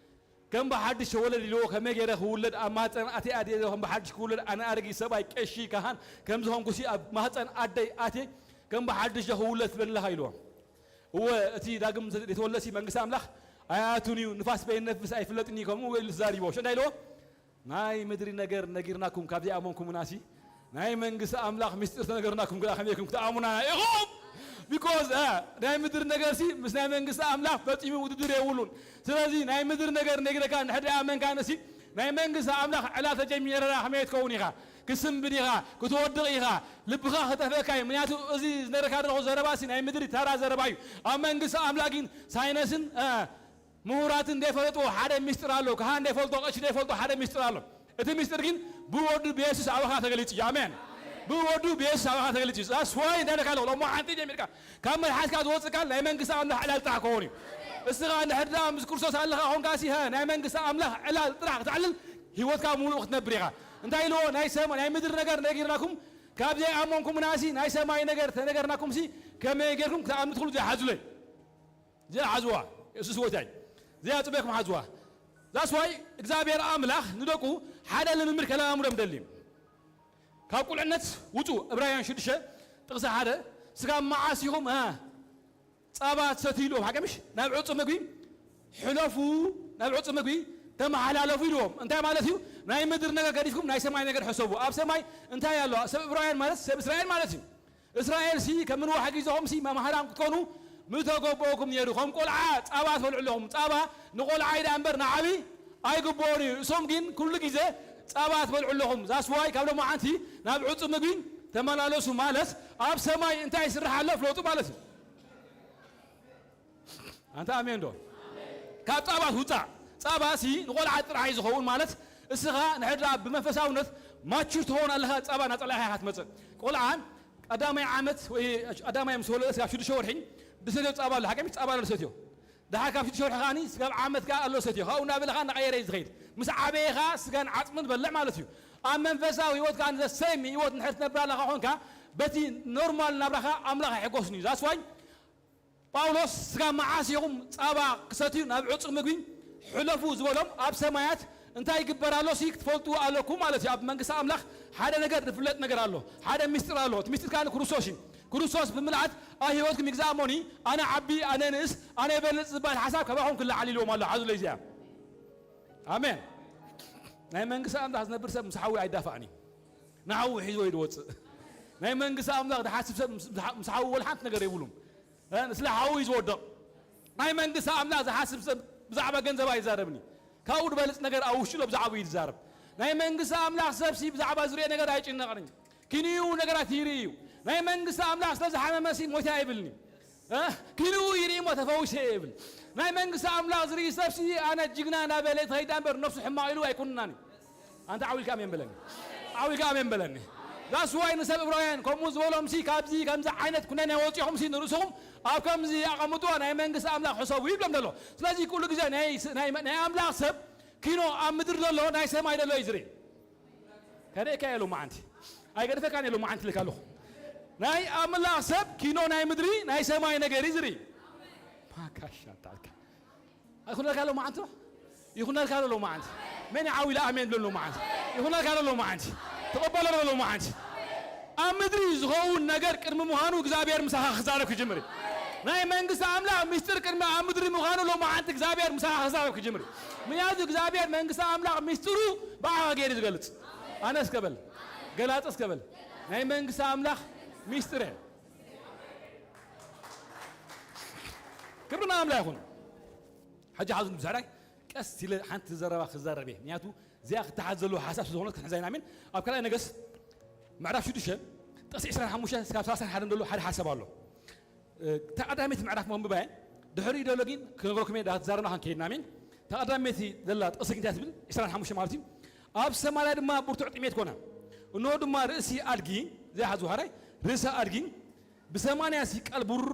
ከም ብሓድሽ ተወለድ ኢልዎ፣ ከመይ ገይረ ክውለድ? ኣብ ማህፀን ኣትየ ኣድየ ከም ብሓድሽ ክውለድ? ኣነ ኣረጊት ሰብኣይ፣ ቀሺ፣ ካህን ከም ዝኾንኩሲ ኣብ ማህፀን ኣደይ ኣትየ ከም ብሓድሽ ዶ ክውለድ ትብለኒ ኣለኻ? ኢልዎ። እወ፣ እቲ ዳግም ዘይተወለደሲ መንግስቲ ኣምላኽ ኣይኣቱን እዩ፣ ንፋስ በይነፍስ ኣይፍለጥን እዩ፣ ከምኡ ኢሉ ተዛሪቦ። ሽዑ እንታይ ኢልዎ? ናይ ምድሪ ነገር ነጊርናኩም ካብ ዘይኣመንኩምናሲ፣ ናይ መንግስቲ ኣምላኽ ምስጢር ተነገርናኩም ግዳ ከመይ ኢልኩም ክትኣምኑና ኢኹም? ቢኮዝ፣ እ፣ ናይ ምድሪ ነገርሲ ምስ ናይ መንግስቲ ኣምላኽ ፈጺሙ ውድድር የብሉን። ስለዚ ናይ ምድሪ ነገር ነጊረካ እንድሕር ደኣ ኣመንካንሲ፣ ናይ መንግስቲ ኣምላኽ ዕላል ተጀሚርና ከመይ ትኸውን ኢኻ? ክስንብድ ኢኻ፣ ክትወድቕ ኢኻ፣ ልብኻ ክጠፍእካ እዩ። ምክንያቱ እዚ ዝነረካ ዘለኹ ዘረባሲ ናይ ምድሪ ተራ ዘረባ እዩ። ኣብ መንግስቲ ኣምላኽ ግን ሳይነስን፣ እ፣ ምሁራትን ዘይፈለጥዎ ሓደ ሚስጥር ኣሎ። ካህን ዘይፈልጦ፣ ቀሺ ዘይፈልጦ ሓደ ሚስጥር ኣሎ። እቲ ሚስጥር ግን ብወዱ ብየሱስ ኣባኻ ተገሊጹ እዩ። ኣሜን። ብወዱ ብየሱስ ኣባኻ ተገሊጹ እዩ። ዛስ ዋይ እንታይ ደካ ኣለኹ? ሎሞ ሓንቲ ጀሚርካ ካብ መልሓስካ ዝወጽእ ቃል ናይ መንግስቲ ኣምላኽ ዕላል ጥራሕ ክኸውን እዩ። እስኻ እንድሕር ደኣ ምስ ክርስቶስ ኣለኻ ኾንካ ሲ፣ ሀ፣ ናይ መንግስቲ ኣምላኽ ዕላል ጥራሕ ክተዕልል ህይወትካ ሙሉእ ክትነብር ኢኻ። እንታይ ኢልዎ? ናይ ሰማ-፣ ናይ ምድሪ ነገር ነጊርናኩም፣ ካብ ዘይኣመንኩምና ሲ ናይ ሰማይ ነገር ተነገርናኩም ሲ ከመይ ጌርኩም ክትኣምኑ ትኽእሉ? ዘይሓዙለይ። እዚኣ ሓዝዋ። የሱስ ወታይ። እዚኣ ጽበኩም ሓዝዋ። ዛስ ዋይ እግዚኣብሔር ኣምላኽ ንደቁ ሓደ ልምምድ ከለማምዶም ደሊ። ካብ ቁልዕነት ውጹ። ዕብራውያን ሽዱሽተ ጥቕሲ ሓደ፣ ስጋብ መዓስ ኢኹም፣ እ፣ ጸባ ትሰትዩ ኢልዎም። ሓቂ ምሽ? ናብ ዕጹ ምግቢ ሕለፉ፣ ናብ ዕጹ ምግቢ ተመሓላለፉ ኢልዎም። እንታይ ማለት እዩ? ናይ ምድሪ ነገር ገዲፍኩም ናይ ሰማይ ነገር ሕሰቡ። ኣብ ሰማይ እንታይ ኣሎ? ሰብ ዕብራውያን ማለት ሰብ እስራኤል ማለት እዩ። እስራኤል ሲ ከም ንዋሕ ግዜኹም ሲ መምሃራን ክትኮኑ ምተገበእኩም ነይሩ። ከም ቆልዓ ጸባ ትበልዑ ኣለኹም። ጸባ ንቆልዓ ኢዳ እምበር ንዓቢ ኣይግበኦን እዩ። እሶም ግን ኩሉ ግዜ ጸባ ትበልዑ ኣለኹም። ዛስ ዋይ ካብ ሎማዓንቲ ናብ ዕጹ ምግቢ ተመላለሱ ማለት ኣብ ሰማይ እንታይ ይስራሕ ኣሎ ፍለጡ ማለት እዩ። ኣንታ ኣሜን ዶ? ካብ ጻባ ትውጻእ። ጻባ ሲ ንቆልዓ ጥራሕ እዩ ዝኸውን ማለት እስኻ ንሕድራ ብመንፈሳውነት ማቹር ትኸውን ኣለኻ። ጻባ ናጸላኢኻ ኢኻ ትመጽእ። ቆልዓ ቀዳማይ ዓመት ወይ ቀዳማይ ምስ ወለደ ስጋብ ሽዱሽተ ወርሒ ዝሰትዮ ጻባ ኣሎ። ሓቂ ምሽ? ጻባ ኣሎ ዝሰትዮ። ደሓር ካብ ሽዱሽተ ወርሒ ከኣኒ ስጋብ ዓመት ከኣ ኣሎ ዝሰትዮ። ካብኡ እናበለ ከኣ እናቐየረ እዩ ዝኸይድ። ምስ ዓበየ ከኣ ስጋን ዓጽምን በልዕ ማለት እዩ። ኣብ መንፈሳዊ ህይወት ከኣ ዘሰይም ህይወት እንድሕር ትነብር ኣለኻ ኾንካ በቲ ኖርማል ናብራኻ ኣምላኽ ኣይሕጎስን እዩ። ዛስ ዋይ ጳውሎስ ስጋብ መዓስ ኢኹም ጻባ ክሰትዩ ናብ ዕጹ ምግቢ ሕለፉ ዝበሎም ኣብ ሰማያት እንታይ ይግበር ኣሎ ሲ ክትፈልጡ ኣለኩም ማለት እዩ። ኣብ መንግስቲ ኣምላኽ ሓደ ነገር ዝፍለጥ ነገር ኣሎ። ሓደ ሚስጥር ኣሎ። እቲ ሚስጥር ከኣ ክርስቶስ እዩ። ክርስቶስ ብምልኣት ኣብ ህይወትኩም ይግዛእ እሞኒ ኣነ ዓቢ፣ ኣነ ንእስ፣ ኣነ ይበልጽ ዝበሃል ሓሳብ ካባኹም ክለዓል ኢልዎም ኣሎ። ሓዙለይ እዚኣ። ኣሜን። ናይ መንግስቲ ኣምላኽ ዝነብር ሰብ ምስ ሓዊ ኣይዳፋእን እዩ። ንሓዊ ሒዝዎ እዩ ዝወጽእ። ናይ መንግስቲ ኣምላኽ ዝሓስብ ሰብ ምስ፣ ምስ ሓዊ ወላ ሓንቲ ነገር የብሉን። እ፣ ስለ ሓዊ እዩ ዝወድቕ። ናይ መንግስቲ ኣምላኽ ዝሓስብ ሰብ ብዛዕባ ገንዘብ ኣይዛረብን እዩ። ካብኡ ዝበልጽ ነገር ኣብ ውሽጡ ኣሎ፣ ብዛዕባኡ እዩ ዝዛረብ። ናይ መንግስቲ ኣምላኽ ሰብሲ ብዛዕባ ዝሪኦ ነገር ኣይጭነቕን እዩ። ክንዩ ነገራት ይርኢ እዩ። ናይ መንግስቲ ኣምላኽ ስለ ዝሓመመሲ ሞይተ ኣይብልን እዩ። እ? ክንዩ ይርኢ እሞ ተፈዊሰ እየ ይብል። ናይ መንግስቲ ኣምላኽ ዝርኢ ሰብሲ ኣነ ጅግና እናበለ ትኸይዳ እምበር ነፍሱ ሕማቕ ኢሉ ኣይኩንናን እዩ። ኣንተ ዓው ኢልካ ኣሜን በለኒ። ዓው ኢልካ ኣሜን በለኒ። ዛስ ዋይ ንሰብ ዕብራውያን ከምኡ ዝበሎም ሲ ካብዚ ከምዚ ዓይነት ኩነኔ ወፂኹም ሲ ንርእስኹም ኣብ ከምዚ ኣቐምጥዋ ናይ መንግስቲ ኣምላኽ ሕሰቡ ይብሎም ዘሎ። ስለዚ ኩሉ ግዜ ናይ፣ ናይ፣ ናይ ኣምላኽ ሰብ ኪኖ ኣብ ምድሪ ዘሎ ናይ ሰማይ ዘሎ እዩ ዝርኢ። ከርእየካ እየ ሎማዓንቲ። ኣይገድፈካን እየ ሎማዓንቲ ኢለካ ኣለኹ። ናይ ኣምላኽ ሰብ ኪኖ ናይ ምድሪ ናይ ሰማይ ነገር እዩ ዝርኢ። ማካሻ ታልካ። ኣይኹነልካ ሎማዓንቲ ዶ? ይኹነልካ ዶ ሎማዓንቲ? መን ዓው ኢለ ኣሜን ብሎ ሎማዓንቲ? ይኹነልካ ዶ ሎማዓንቲ? ተቐበሎ ዶ ሎማዓንቲ? ኣብ ምድሪ ዝኸውን ነገር ቅድሚ ምዃኑ እግዚኣብሔር ምሳኻ ክዛረብ ክጅምር እዩ። ናይ መንግስቲ ኣምላኽ ምስጢር ቅድሚ ኣብ ምድሪ ምዃኑ ሎማዓንቲ እግዚኣብሔር ምሳኻ ክዛረብ ክጅምር እዩ። ምክንያቱ እግዚኣብሔር መንግስቲ ኣምላኽ ምስጢሩ ብዓኻ ገይሩ ዝገልጽ። ኣነ እስከ በል፣ ገላጽ እስከ በል፣ ናይ መንግስቲ ኣምላኽ ምስጢር እየ። ክብሪ ንኣምላኽ ይኹን። ሕጂ ሓዙ ብዙሕ ዳይ ቀስ ኢለ ሓንቲ ዘረባ ክዛረብ እየ። ምክንያቱ እዚኣ ክትሓዝ ዘለዎ ሓሳብ ስለ ዝኾነት ክንሕዛ ኢና። ኣሜን። ኣብ ካልኣይ ነገስት ምዕራፍ ሽዱሽተ ጥቕሲ ዕስራን ሓሙሽተን እስካብ ሰላሳን ሓደን ዘሎ ሓደ ሓሳብ ኣሎ። እ፣ እታ ቀዳመይቲ ምዕራፍ መንብባ እየ። ድሕሪኡ ዘሎ ግን ክነግረኩም እየ፣ ዳኣ ትዛረብና ክንከይድና። ኣሜን። እታ ቀዳመይቲ ዘላ ጥቕሲ ግን እንታይ ትብል? ዕስራን ሓሙሽተ ማለት እዩ። ኣብ ሰማርያ ድማ ብርቱዕ ጥሜት ኮነ። እንሆ ድማ ርእሲ ኣድጊ፣ ዘይሓዙ ሃራይ፣ ርእሲ ኣድጊ ብሰማንያ ሲቃል ብሩር፣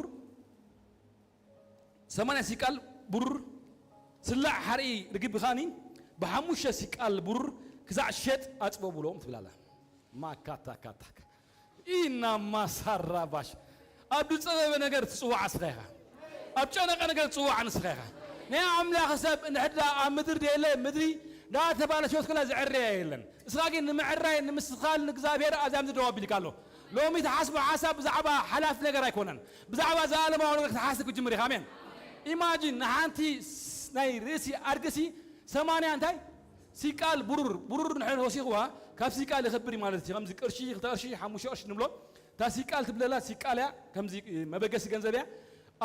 ሰማንያ ሲቃል ብሩር፣ ስላዕ ሓርኢ ርግቢ ኻኒ ብሓሙሽተ ሲቃል ብሩር ክሳዕ ሸጥ ኣጽበ ብሎም ትብል ኣላ። ማካታካታካ። ኢና ማሳራባሽ። ኣብ ዝጸበበ ነገር ትጽዋዕ ንስኻ ኢኻ። ኣብ ጨነቐ ነገር ትጽዋዕ ንስኻ ኢኻ። ናይ ኣምላኽ ሰብ እንድሕር ደኣ ኣብ ምድሪ ደየለ ምድሪ እንዳተባለሸወት ከላ ዝዕረያ የለን። እስኻ ግን ንምዕራይ፣ ንምስትኽኻል ንእግዚኣብሔር ኣብዛ ምድሪ ደው ኣቢልካ ኣሎ። ሎሚ ትሓስቦ ሓሳብ ብዛዕባ ሓላፊ ነገር ኣይኮነን። ብዛዕባ ዘላለማዊ ነገር ክትሓስብ ክትጅምር ኢኻ። ኣሜን። ኢማጂን ንሓንቲ ስ-፣ ናይ ርእሲ ኣድግሲ ሰማንያ እንታይ? ሲቃል ብሩር፣ ብሩር ንሕና ወሲኽዋ ካብ ሲቃል ይኸብር እዩ ማለት እዩ። ከምዚ ቅርሺ፣ ክልተ ቅርሺ፣ ሓሙሽተ ቅርሺ ንብሎ። እታ ሲቃል ትብለላ ሲቃል እያ፣ ከምዚ መበገሲ ገንዘብ እያ።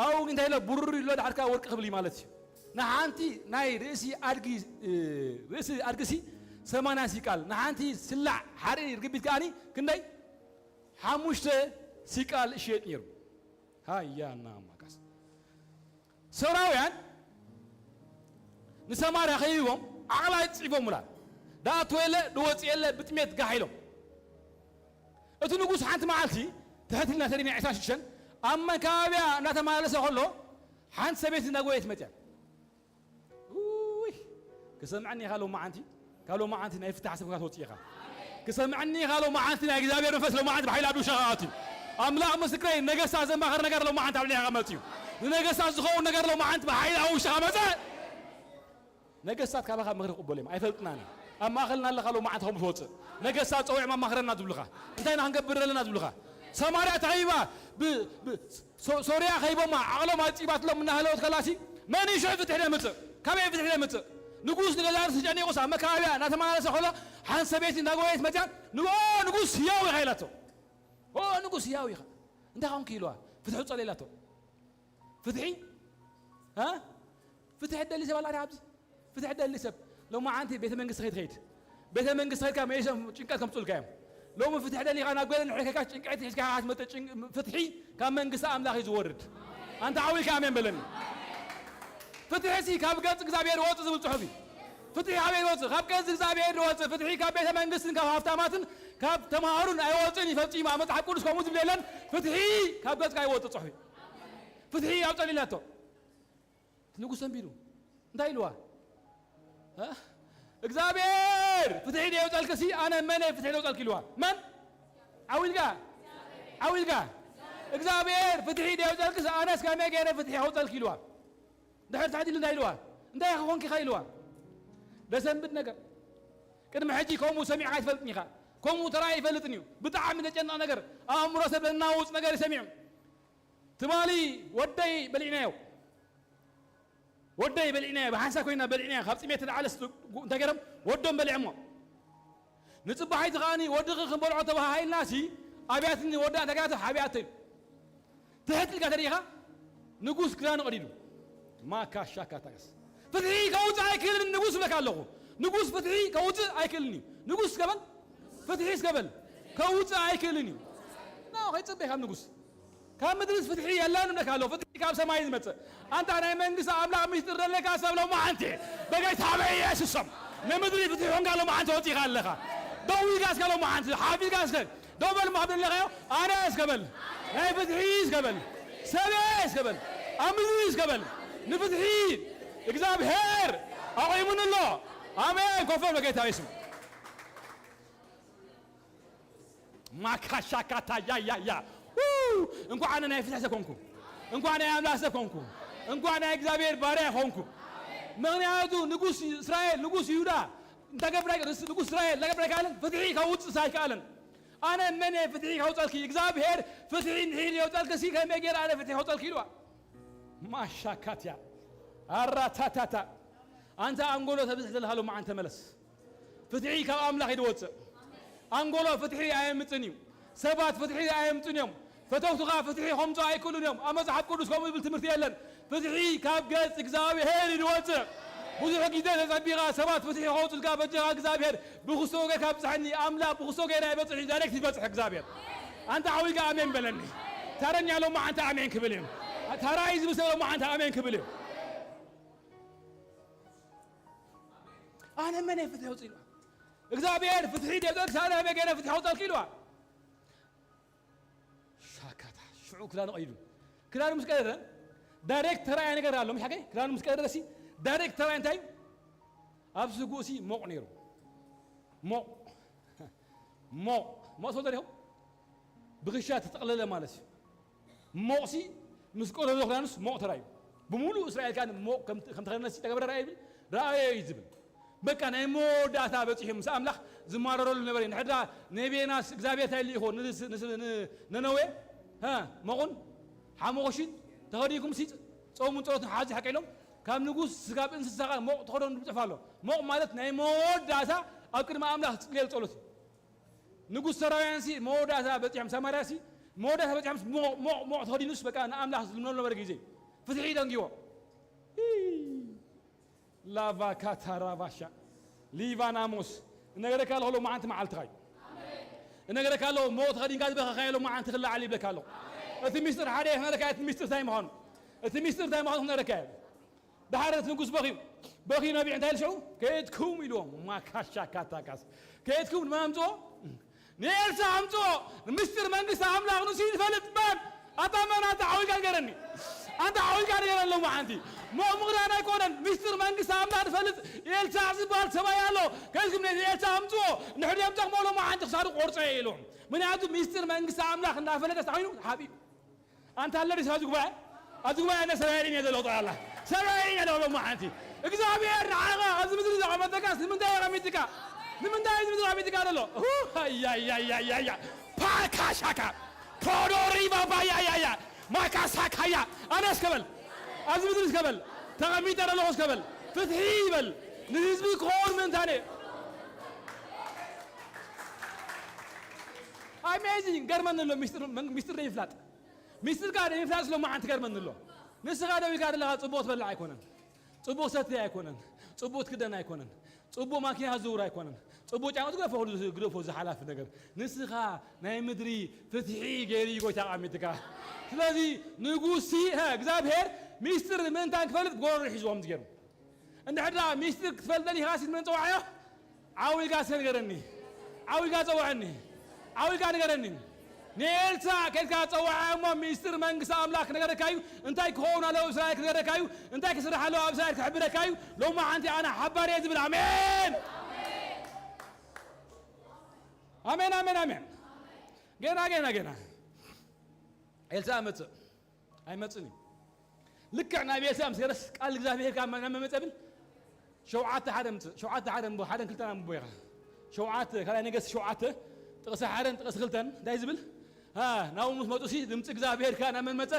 ኣብኡ ግን እንታይ ኢሎ? ብሩር ኢሎ፣ ድሓርካ ወርቂ ክብል እዩ ማለት እዩ። ንሓንቲ ናይ ርእሲ ኣድጊ፣ እ፣ ርእሲ ኣድግሲ ሰማንያ ሲቃል ንሓንቲ ስላዕ ሓርኢ ርግቢት ከኣኒ ክንደይ ሓሙሽተ ሲቃል እሽየጥ ነይሩ። ሃያና ማካስ ሰውራውያን ንሰማርያ ከይቦም ዓቕላ ይጽዒፎምላ። ደኣትዎ የለ ድወጽእ የለ ብጥሜት ጋሕ ኢሎም። እቲ ንጉስ ሓንቲ መዓልቲ ትሕት ኢልና ተሪና ዕስራን ሽዱሽተን ኣብ መካብያ እናተመላለሰ ከሎ ሓንቲ ሰበይቲ እናጎየት መጽያ። ውይ ክሰምዐኒ ኢኻ ሎመዓንቲ ካብ ሎመዓንቲ ናይ ፍታሕ ሰብካ ትወፅእ ኢኻ። ክሰምዐኒ ኢኻ ሎመዓንቲ ናይ እግዚኣብሔር መንፈስ ሎመዓንቲ ብሓይሊ ኣብ ውሻኻ ኣትዩ። ኣምላኽ ምስክረይ ነገስታት ዘማኸር ነገር ሎመዓንቲ ኣብ ልዕሌኻ መፅዩ። ንነገስታት ዝኸውን ነገር ሎመዓንቲ ብሓይሊ ኣብ ውሻኻ መፀ። ነገስታት ካባኻ ምኽሪ ክቕበሉ እዮም ኣይፈልጥናን እዮም። ኣብ ማእኸልና ኣለኻ ሎመዓንቲ ከምኡ ትወፅእ። ነገስታት ፀዊዖም ኣማኽረና ዝብሉኻ እንታይ ኢና ክንገብር ዘለና ዝብሉኻ። ሰማርያ ተኸቢባ ብ- ብ- ሶ- ሶርያ ከይቦማ ዓቕሎም ኣፂባትሎም እናሃለወት ከላሲ መን እዩ ሽዑ ፍትሒ ደምፅእ? ካበይ ፍትሒ ደምፅእ? ንጉስ ንገዛ ርእሱ ጨኒቑስ ኣብ መካባብያ እናተመላለሰ ከሎ ሓንቲ ሰበይቲ እናጎየት መፅያ ንኦ ንጉስ ህያው ኢኻ ኢላቶ። ኦ ንጉስ ህያው ኢኻ እንታይ ኾንክ ኢልዋ። ፍትሒ ውፀለይ ኢላቶ። ፍትሒ እ? ፍትሒ ደሊ ሰብ ኣላ ኣብዚ ፍትሒ ደሊ ሰብ ሎማዓንቲ ቤተ መንግስቲ ከይትኸይድ ቤተ መንግስቲ ከይድካ መሊሶም ጭንቀት ከምፅኡልካ እዮም። ሎሚ ፍትሒ ደሊኻ ናብ ገለ ንሕከካ ጭንቀት ሒዝካ ክትመፅእ ጭን- ፍትሒ ካብ መንግስቲ ኣምላኽ እዩ ዝወርድ። ኣንተ ዓው ኢልካ ኣሜን በለኒ። ፍትሒ ሲ ካብ ገጽ እግዚኣብሔር ይወፅእ ዝብል ፅሑፍ እዩ። ፍትሒ ኣበይ ይወፅእ? ካብ ገጽ እግዚኣብሔር ይወፅእ። ፍትሒ ካብ ቤተ መንግስትን ካብ ሃብታማትን ካብ ተማሃሩን ኣይወፅእን እዩ ፈፂሙ። ኣብ መፅሓፍ ቅዱስ ከምኡ ዝብል የለን። ፍትሒ ካብ ገጽካ ይወፅእ ፅሑፍ እዩ። ፍትሒ ኣብ ፀሊላቶ ንጉስ ተንቢሩ እንታይ ኢልዋ? እ? እግዚኣብሔር ፍትሒ ደየውፀልክሲ ኣነ መን እየ ፍትሒ ደውፀልክ ኢልዋ። መን ዓው ኢልካ ዓው ኢልካ እግዚኣብሔር ፍትሒ ደየውፀልክስ ኣነስ ከመይ ገይረ ፍትሒ ከውፀልክ ኢልዋ። ድሕር ትሕት ኢሉ እንታይ ኢልዋ? እንታይ ክኾንኪ ኢኻ ኢልዋ። ደሰንብድ ነገር ቅድሚ ሕጂ ከምኡ ሰሚዕካ ኣይትፈልጥን ኢኻ። ከምኡ ተራእዩ ኣይፈልጥን እዩ። ብጣዕሚ ዘጨንቕ ነገር ኣእምሮ ሰብ ዘናውፅ ነገር እዩ ሰሚዑ። ትማሊ ወደይ በሊዕናዮ ወደይ በሊዕናዮ ብሓንሳ ኮይና በሊዕናዮ ካብ ፅሜት ንላዕለ እንታይ ገይሮም ወዶም በሊዖሞ። ንፅባሒቲ ከዓኒ ወድኺ ክንበልዖ ተባሃሂልና ሲ ኣብያትኒ ወዳ እንታይ ገይራቶ ሓቢኣቶ እዩ። ትሕት ኢልካ ተሪኢኻ ንጉስ ክዳኑ ቀዲዱ ማካሻካ ታገስ ፍትሒ ከውፅእ ኣይክእልን ንጉስ እብለካ ኣለኹ። ንጉስ ፍትሒ ከውፅእ ኣይክእልን እዩ። ንጉስ እስከበል ፍትሒ እስከበል ከውፅእ ኣይክእልን እዩ። ና ከይፅበይ ካብ ንጉስ ካብ ምድርስ ፍትሒ የለን እብለካ ኣለኹ። ፍትሒ ካብ ሰማይ ዝመፅእ ኣንታ ናይ መንግስቲ ኣምላኽ ሚስጥር ዘለካ ሰብ ሎማዓንቲ በጌታ በኢየሱስ ስም ንምድሪ ፍትሒ ኾንካ ሎማዓንቲ ወፂኻ ኣለኻ። ደው ኢልካ እስከ ሎማዓንቲ ሓፊዝካ እስከ ደው በል ማኽብል ኣለኻዮ። ኣነ እስከ በል ናይ ፍትሒ እስከ በል ሰበ እስከ በል ኣብ ምድሪ እስከ በል ንፍትሒ እግዚኣብሔር ኣቑሙኒ ኣሎ። ኣሜን ኮፈ በጌታ ይስም ማካሻካታ ያያያ እንኳዕ ኣነ ናይ ፍትሒ ሰብ ኮንኩ፣ እንኳዕ ናይ ኣምላኽ ሰብ ኮንኩ፣ እንኳዕ ናይ እግዚኣብሔር ባርያ ኮንኩ። ምኽንያቱ ንጉስ እስራኤል ንጉስ ይሁዳ እንተገብረ ንጉስ እስራኤል እንተገብረ ኣይከኣለን ፍትሒ ከውፅእ ኣይከኣለን። ኣነ መን እየ ፍትሒ ከውፀልኪ? እግዚኣብሔር ፍትሒ እንድሕር የውፀልክሲ ከመይ ገይረ ኣነ ፍትሒ ከውፀልኪ ኢልዋ። ማሻካትያ ኣራታታታ ኣንተ ኣንጎሎ ተብዝሕ ዘለካ ሎማዓንቲ ተመለስ። ፍትሒ ካብ ኣምላኽ እዩ ዝወፅእ። ኣንጎሎ ፍትሒ ኣየምፅን እዩ። ሰባት ፍትሒ ኣየምፅን እዮም። ፈተውትኻ ፍትሒ ከምፁ ኣይክእሉን እዮም። ኣብ መፅሓፍ ቅዱስ ከምኡ ዝብል ትምህርቲ የለን። ፍትሒ ካብ ገፅ እግዚኣብሔር እዩ ዝወፅእ። ብዙሕ ግዜ ተፀቢኻ ሰባት ፍትሒ ከውፅልካ በጃኻ እግዚኣብሔር ብክስቶ ገይርካ ብፅሐኒ ኣምላኽ ብክስቶ ገይራ ይበፅሕ እዩ ዳይሬክት ይበፅሕ እግዚኣብሔር። ኣንተ ዓዊልካ ኣሜን በለኒ። ተረኛ ሎማዓንቲ ኣሜን ክብል እዩ። ተራይ ዝብል ሰብ ሎማዓንቲ ኣሜን ክብል እዩ። ኣነ መን እየ ፍትሒ ኣውፅእ ኢልዋ እግዚኣብሔር ፍትሒ ደብደብ ሳና መገነ ፍትሒ ኣውፀልክ ኢልዋ። ሻካታ ሽዑ ክዳኑ ቀይዱ ክዳኑ ምስ ቀደደ ዳይሬክት ተራያ ነገር ኣሎ ምሽ ሓቀይ ክዳኑ ምስ ቀደደ ሲ ዳይሬክት ተራያ እንታይ ኣብዚ ጉእሲ ሞቕ ነይሩ ሞቕ ሞቕ ሞቕ ሰው ተሪኹም ብኽሻ ተጠቕለለ ማለት እዩ። ሞቕሲ ምስ ቆረዶ ክዳኑስ ሞቕ ተራዩ ብምሉእ እስራኤል ከኣ ሞቕ ከም ተኸደነሲ ተገበረ ረኣየ ይብል ረኣየ እዩ ዝብል። በቃ ናይ መወዳእታ በፂሑ ምስ ኣምላኽ ዝማረረሉ ነበረ። ንሕድራ ነቤናስ እግዚኣብሔር እንታይ ልኢኾ ንነነዌ ሞቑን ሓመቑሽን ተኸዲንኩም ሲ ጾሙን ጸሎትን ሓዚ ሓቀ ኢሎም ካብ ንጉስ ስጋብ እንስሳ ሞቕ ተኸደኑ ዝፅሕፍ ኣሎ። ሞቕ ማለት ናይ መወዳእታ ኣብ ቅድሚ ኣምላኽ ዝፅልየሉ ጸሎት እዩ። ንጉስ ሰራውያን ሲ መወዳእታ በፂሖም ሰማርያ ሲ መወዳእታ በፂሖም ሞቕ ሞቕ ተኸዲኑስ በቃ ንኣምላኽ ዝልምኖ ነበረ ግዜ ፍትሒ ደንጊዎ ላቫካታራቫሻ ሊቫናሞስ እነገረካ ኣለኹ፣ ሎማዓንቲ መዓልትኻ እዩ። እነገረካ ኣለኹ፣ ሞት ኸዲንካ ዝበኸኻዮ ሎማዓንቲ ክለዓል ይብለካ ኣለኹ። እቲ ሚስጥር ሓደ እየ ክነግረካ፣ እቲ ሚስጥር እንታይ ምዃኑ፣ እቲ ሚስጥር እንታይ ምዃኑ ክነግረካ እየ። ደሓር እቲ ንጉስ በኺዩ፣ በኺዩ ነቢዕ እንታይ ኢሉ ሽዑ? ከየትኩም ኢልዎም፣ ማካሻ ካታካስ። ከየትኩም ንመን ኣምፅኦ? ንኤልሳ ኣምፅኦ። ምስጢር መንግስቲ ኣምላኽ ንሱ እዩ ዝፈልጥ። መን? ኣታ መን? ኣንታ ሓዊካ ንገረኒ። ኣንታ ሓዊካ ንገረኒ ሎማዓንቲ። ሞ ምኽዳን ኣይኮነን። ምስጢር መንግስቲ ኣምላኽ ዝፈልጥ ኤልሳዕ ዝበሃል ሰብኣይ ኣሎ። ከዚኩም ነዚ ኤልሳዕ ኣምፅኦ። ንሕድኦም ጠቕሞ ሎማዓንቲ ክሳዱ ቆርፀ ኢሉ። ምክንያቱ ምስጢር መንግስቲ ኣምላኽ እንዳፈለጠ እንታይ ኮይኑ? ሓቢኡ። ኣንታ ኣለዲ ኣብዚ ጉባኤ፣ ኣብዚ ጉባኤ ኣነ ሰብኣይ እየ ዘሎ ጠቕላላ። ሰብኣይ እየ ዘሎ ሎማዓንቲ። እግዚኣብሔር ንዓኻ ኣብዚ ምድሪ ዘቐመጠካስ ንምንታይ ኣቐሚጥካ? ንምንታይ ኣብዚ ምድሪ ኣቐሚጥካ ዘሎ? ሁ፣ ኣያያያያያ። ፓካሻካ። ፖዶሪ ባባያያያ። ማካሳካያ። ኣነ እስከ በል። ኣብዚ ምድሪ እስከ በል። ተቐሚጠ ኣለኹ እስከ በል። ፍትሒ ይበል። ንህዝቢ ክኸውን ምእንታን እየ። ኣሜዚንግ። ገርመኒ ኣሎ ሚስጥር፣ ሚስጥር ዘይፍላጥ። ሚስጥርካ ዘይምፍላጥ ስለ መዓንቲ ገርመኒ ኣሎ። ንስኻ ደው ኢልካ ዘለኻ ጽቡቕ ትበልዕ ኣይኮነን። ጽቡቕ ሰትይ ኣይኮነን። ጽቡቕ ትክደን ኣይኮነን። ጽቡቕ ማኪና ዝውር ኣይኮነን። ጽቡቕ ጫማ ትግደፎ፣ ኩሉ ግደፎ፣ ዝሓላፊ ነገር። ንስኻ ናይ ምድሪ ፍትሒ ገይሩ እዩ ጎይታ ኣቐሚጥካ። ስለዚ ንጉሲ፣ ሀ፣ እግዚኣብሔር ሚስጥር ምእንታን ክፈልጥ ጎረሩ ሒዝዎም ዝገይሩ። እንድሕር ደኣ ሚስጥር ክትፈልጥ ደሊኻ፣ ሲት መን ጸውዓዮ? ዓው ኢልካ እስከ ንገረኒ። ዓው ኢልካ ጸውዐኒ። ዓው ኢልካ ንገረኒ። ንኤልሳ ከድካ ጸውዐ እሞ ሚስጥር መንግስቲ ኣምላኽ ክነገረካ እዩ። እንታይ ክኸውን ኣለዎ እስራኤል ክነገረካ እዩ። እንታይ ክስራሕ ኣለዎ ኣብ እስራኤል ክሕብረካ እዩ። ሎሚ ሓንቲ ኣነ ሓባር እየ ዝብል። ኣሜን። ኣሜን፣ ኣሜን፣ ኣሜን። ገና፣ ገና፣ ገና። ኤልሳ መጽእ። ኣይመጽእን እዩ። ልክዕ ናብ ኤልሳዕ ምስ ገረስ ቃል እግዚኣብሔር ካብ ናብ መመጸ ብል ሸውዓተ ሓደ ምጽእ፣ ሸውዓተ ሓደ ምቦ፣ ሓደን ክልተን ኣንብቦ ኢኻ። ሸውዓተ፣ ካልኣይ ነገስት ሸውዓተ፣ ጥቕሲ ሓደን ጥቕሲ ክልተን እንታይ ዝብል? ሃ፣ ናብኡ ምስ መጹ ሲ ድምጺ እግዚኣብሔር ከኣ ናብ መን መጸ?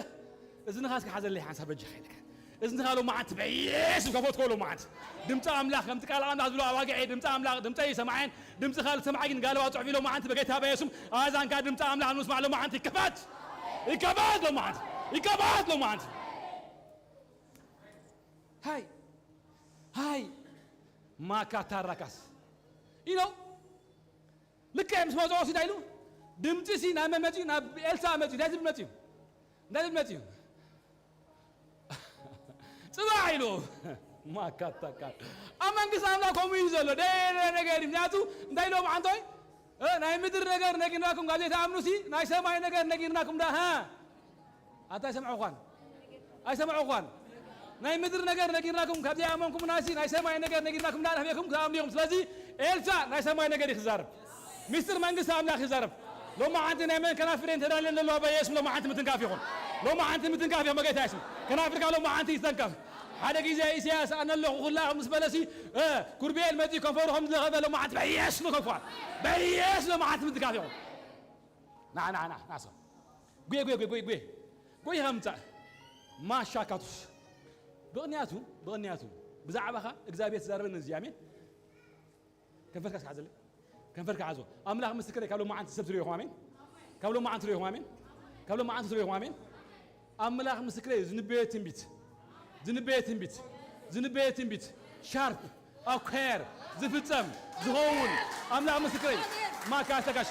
እዝንኻ እስከ ሓዘለይ ሓንሳብ በጃኻ ኢልካ። እዝንኻ ሎማዓንቲ በየሱስ ከፈትኮ ሎማዓንቲ። ድምፂ ኣምላኽ ከምቲ ቃል ኣምላኽ ዝብሎ ኣባግዐ ድምፂ ኣምላኽ ድምፀይ ይሰማዐን ድምፂ ካልእ ሰማዒ ግን ጋለባ ፅሑፍ ኢሎ መዓንቲ በጌታ በየሱም ኣዛንካ ድምፂ ኣምላኽ ንምስማዕ ሎ መዓንቲ ይከፈት ይከፈት ሎ መዓንቲ ይከፈት ሎ መዓንቲ ሃይ ሃይ ማካታራካስ ኢሎ ልክዕ ምስ መፅኦ ሲ እንታይ ኢሉ ድምፂ ሲ ናብ መን መፅኡ ናብ ኤልሳ መፅኡ እንታይ ዝብል መፅኡ እንታይ ዝብል መፅኡ ጽባሕ ኢሉ ማካታካ ኣብ መንግስቲ ኣምላኽ ከምኡ እዩ ዘሎ ደለ ነገር እዩ ምክንያቱ እንታይ ኢሎም ሓንቶይ እ፣ ናይ ምድር ነገር ነጊርናኩም ካብ ዘይትኣምኑ ሲ ናይ ሰማይ ነገር ነጊርናኩም ዳ ሃ ኣታ ኣይሰምዑኳን ኣይሰምዑኳን ናይ ምድር ነገር ነጊርናኩም ካብ ዘይኣመንኩምና ሲ ናይ ሰማይ ነገር ነጊርናኩም ዳ ኣሕቤኩም ክትኣምኑ ኢኹም ስለዚ ኤልሳ ናይ ሰማይ ነገር እዩ ክዛረብ ሚስጥር መንግስቲ ኣምላኽ ይዛረብ። ሎማዓንቲ ናይ መን ከናፍር እየን ተዳልየን ዘለዋ በየሱም ሎማዓንቲ ምትንካፍ ይኹን። ሎማዓንቲ ምትንካፍ እዮም በጌታ የሱም። ከናፍርካ ሎማዓንቲ ይተንከፍ። ሓደ ግዜ ኢሳያስ ኣነ ኣለኹ ኩላ ምስ በለሲ እ፣ ኩርቤል መፂኡ ከንፈሩ ከም ዝለኸፈ ሎማዓንቲ በየሱም ከንኳል። በየሱም ሎማዓንቲ ምትንካፍ ይኹን። ና ና ና ና ሰው ጉየ ጉየ ጉየ ጉየ ጉየ ጉየ ከምፃእ ማሻካቱስ ብቕንያቱ ብቕንያቱ ብዛዕባኻ እግዚኣብሔር ትዛረበኒ እዚ ኣሜን ከንፈርካ እስከ ሓዘለይ። ከንፈርካ ሓዞ። ኣምላኽ ምስክረይ ካብ ሎማዓንቲ ሰብ ትርእዩ ኢኹም ኣሜን። ካብ ሎማዓንቲ ትርእዩ ኢኹም ኣሜን። ካብ ሎማዓንቲ ትርእዩ ኢኹም ኣሜን። ኣምላኽ ምስክረይ ዝንበየ ትንቢት ዝንበየ ትንቢት ዝንበየ ትንቢት ሻርፕ ኣኳየር ዝፍጸም ዝኸውን ኣምላኽ ምስክረይ ማካ ኣስተጋሽ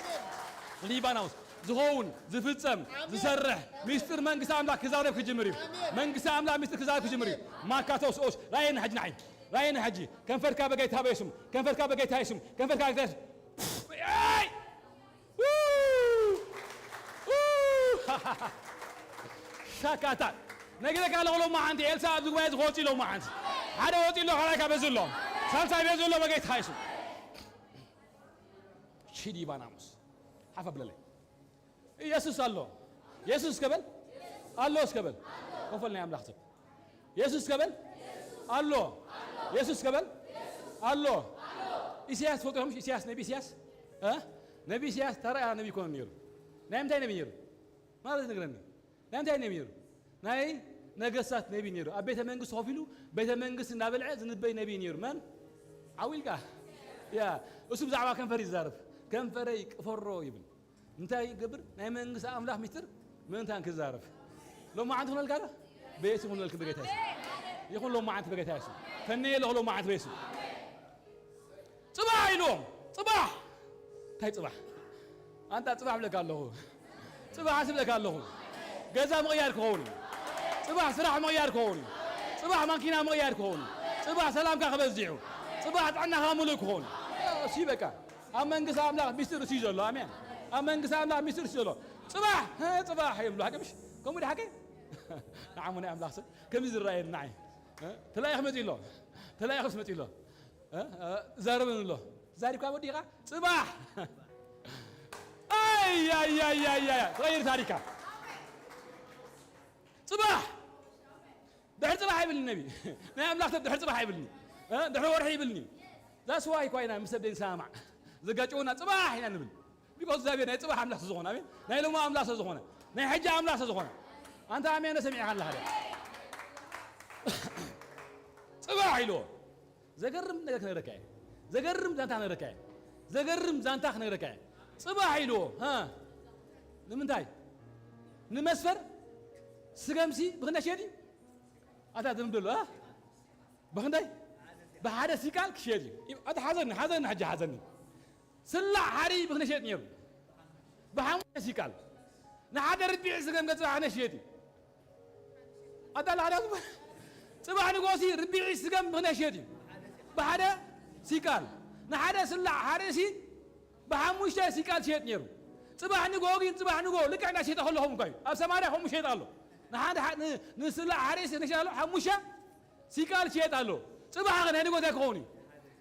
ሊባናውስ ዝኸውን ዝፍጸም ዝሰርሕ ሚስጥር መንግስቲ ኣምላኽ ክዛረብ ክጅምር እዩ። መንግስቲ ኣምላኽ ሚስጥር ክዛረብ ክጅምር እዩ። ማካ ተውስኦስ ራእየኒ ሕጂ ንዓይ ራእየኒ ሕጂ ከንፈርካ በጌታ በየሱም ከንፈርካ በጌታ የሱም ከንፈርካ በጌታ የሱም ሻካታ ነግረካ ኣለኹ ሎማ ሓንቲ ኤልሳ ኣብዚ ጉባኤ ዝወፂ ሎማ ሓንቲ ሓደ ወፂ ኣሎ ካልኣይ ካበዚ ኣሎ ሳልሳይ በዚ ኣሎ በጌታ የሱም ሺዲባናሙስ ሓፍ ኣብለለይ ኢየሱስ ኣሎ ኢየሱስ እስከ በል ኣሎ እስከ በል ኮፈል ናይ ኣምላኽ ሰብ ኢየሱስ እስከ በል ኣሎ ኢየሱስ እስከ በል ኣሎ ኢሳያስ ትፈልጡ ኢኹም ኢሳያስ ነቢ ኢሳያስ እ ነቢ ኢሳያስ ተራ ነቢ ይኮነ ነይሩ ናይ ምንታይ ነቢ ነይሩ ማለት ንግረኒ ናይ ምንታይ ነቢ ነይሩ ናይ ነገስታት ነቢ ነይሩ ኣብ ቤተ መንግስት ኮፍ ኢሉ ቤተ መንግስት እንዳበልዐ ዝንበይ ነቢ ነይሩ መን ዓዊልካ ያ እሱ ብዛዕባ ከንፈር ይዛረብ ከንፈረይ ቅፈሮ ይብል እንታይ ይገብር ናይ መንግስቲ ኣምላኽ ሚስጥር ምእንታን ክዛረብ ሎማዓንቲ ክነልካ ዶ በየሱ ክነልክ በጌታ የሱ ይኹን ሎማዓንቲ በጌታ የሱ ከነየ ኣለኹ ሎማዓንቲ በየሱ ጽባሕ ኢልዎም ጽባሕ! እንታይ ጽባሕ? ኣንታ ጽባሕ እብለካ ኣለኹ። ጽባሕ እብለካ ኣለኹ። ገዛ ምቕያር ክኸውን እዩ። ጽባሕ ስራሕ ምቕያር ክኸውን እዩ። ጽባሕ ማኪና ምቕያር ክኸውን እዩ። ጽባሕ ሰላምካ ክበዝሕ እዩ። ጽባሕ ጥዕናኻ ምሉእ ክኸውን እዩ። እሱ በቃ። ኣብ መንግስቲ ኣምላኽ ሚስጥር እሱ እዩ ዘሎ። ኣሜን። ኣብ መንግስቲ ኣምላኽ ሚስጥር እሱ ዘሎ። ጽባሕ፣ እ፣ ጽባሕ እዮም ብሎ። ሓቂ ምሽ? ከምኡ ዲ ሓቂ? ንዓሙ ናይ ኣምላኽ ሰብ ከምዚ ዝረኣየኒ ንዓይ። እ? ተላኢኹ መጺኡ ኣሎ። ተላኢኹስ መጺኡ ኣሎ። እ? እ? ዛረበኒ ኣሎ። ዛሪብካ ወዲኻ? ጽባሕ! ኣይ፣ ኣይ፣ ኣይ፣ ኣይ፣ ኣይ። ትቐይር ታሪካ። ጽባሕ! ድሕሪ ጽባሕ ኣይብልኒ ነቢ። ናይ ኣምላኽ ሰብ ድሕሪ ጽባሕ ኣይብልኒ። እ? ድሕሪ ወርሒ ይብልኒ። That's why እኳ ኢና ምስ ሰብ ዘይንሰማማዕ። ዘጋጭወና ጽባሕ ኢና ንብል። Because እግዚኣብሔር ናይ ጽባሕ ኣምላኽ ስለ ዝኾነ፣ ኣሜን። ናይ ሎሚ ኣምላኽ ስለ ዝኾነ፣ ናይ ሕጂ ኣምላኽ ስለ ዝኾነ። ኣንታ ኣሜን ሰሚዕካ ኣለኻ ድያ? ጽባሕ ኢልዎ። ዘገርም ነገር ክነግረካ እየ። ዘገርም ዛንታ ክነግረካ እየ። ዘገርም ዛንታ ክነግረካ እየ። ጽባሕ ኢልዎ። ሃ? ንምንታይ? ንመስፈር ስገምሲ ብኽንደይ ሽየጥ እዩ? ኣታ ዝም ብሎ፣ ሃ? ብኽንደይ? ብሓደ ሲቃል ክሽየጥ እዩ። ኣታ ሓዘኒ፣ ሓዘኒ፣ ሕጂ ሓዘኒ። ስላዕ ሓሪ ብኽንደይ ሽየጥ ነይሩ? ብሓሙሽተ ሲቃል። ንሓደ ርቢዒ ስገም ገጽ ብሓደ ሽየጥ እዩ። ኣታ ለሓዳ ጽባሕ፣ ጽባሕ ንጎሲ ርቢዒ ስገም ብኽንደይ ሽየጥ እዩ? ብሓደ ሲቃል። ንሓደ ስላዕ ሓሪሲ ብሓሙሽተ ሲቃል ሽየጥ ነይሩ። ጽባሕ ንጎ ግን፣ ጽባሕ ንጎ ልክዕ እንዳሸጠ ከለኹም እኳ እዩ። ኣብ ሰማርያ ከምኡ ሸይጥ ኣሎ። ንሓደ ሓ-፣ ን-፣ ንስላዕ ሓሪሲ ነሸጥ ኣሎ፣ ሓሙሽተ ሲቃል ሽየጥ ኣሎ። ጽባሕ ከ ናይ ንጎ እንታይ ክኸውን እዩ?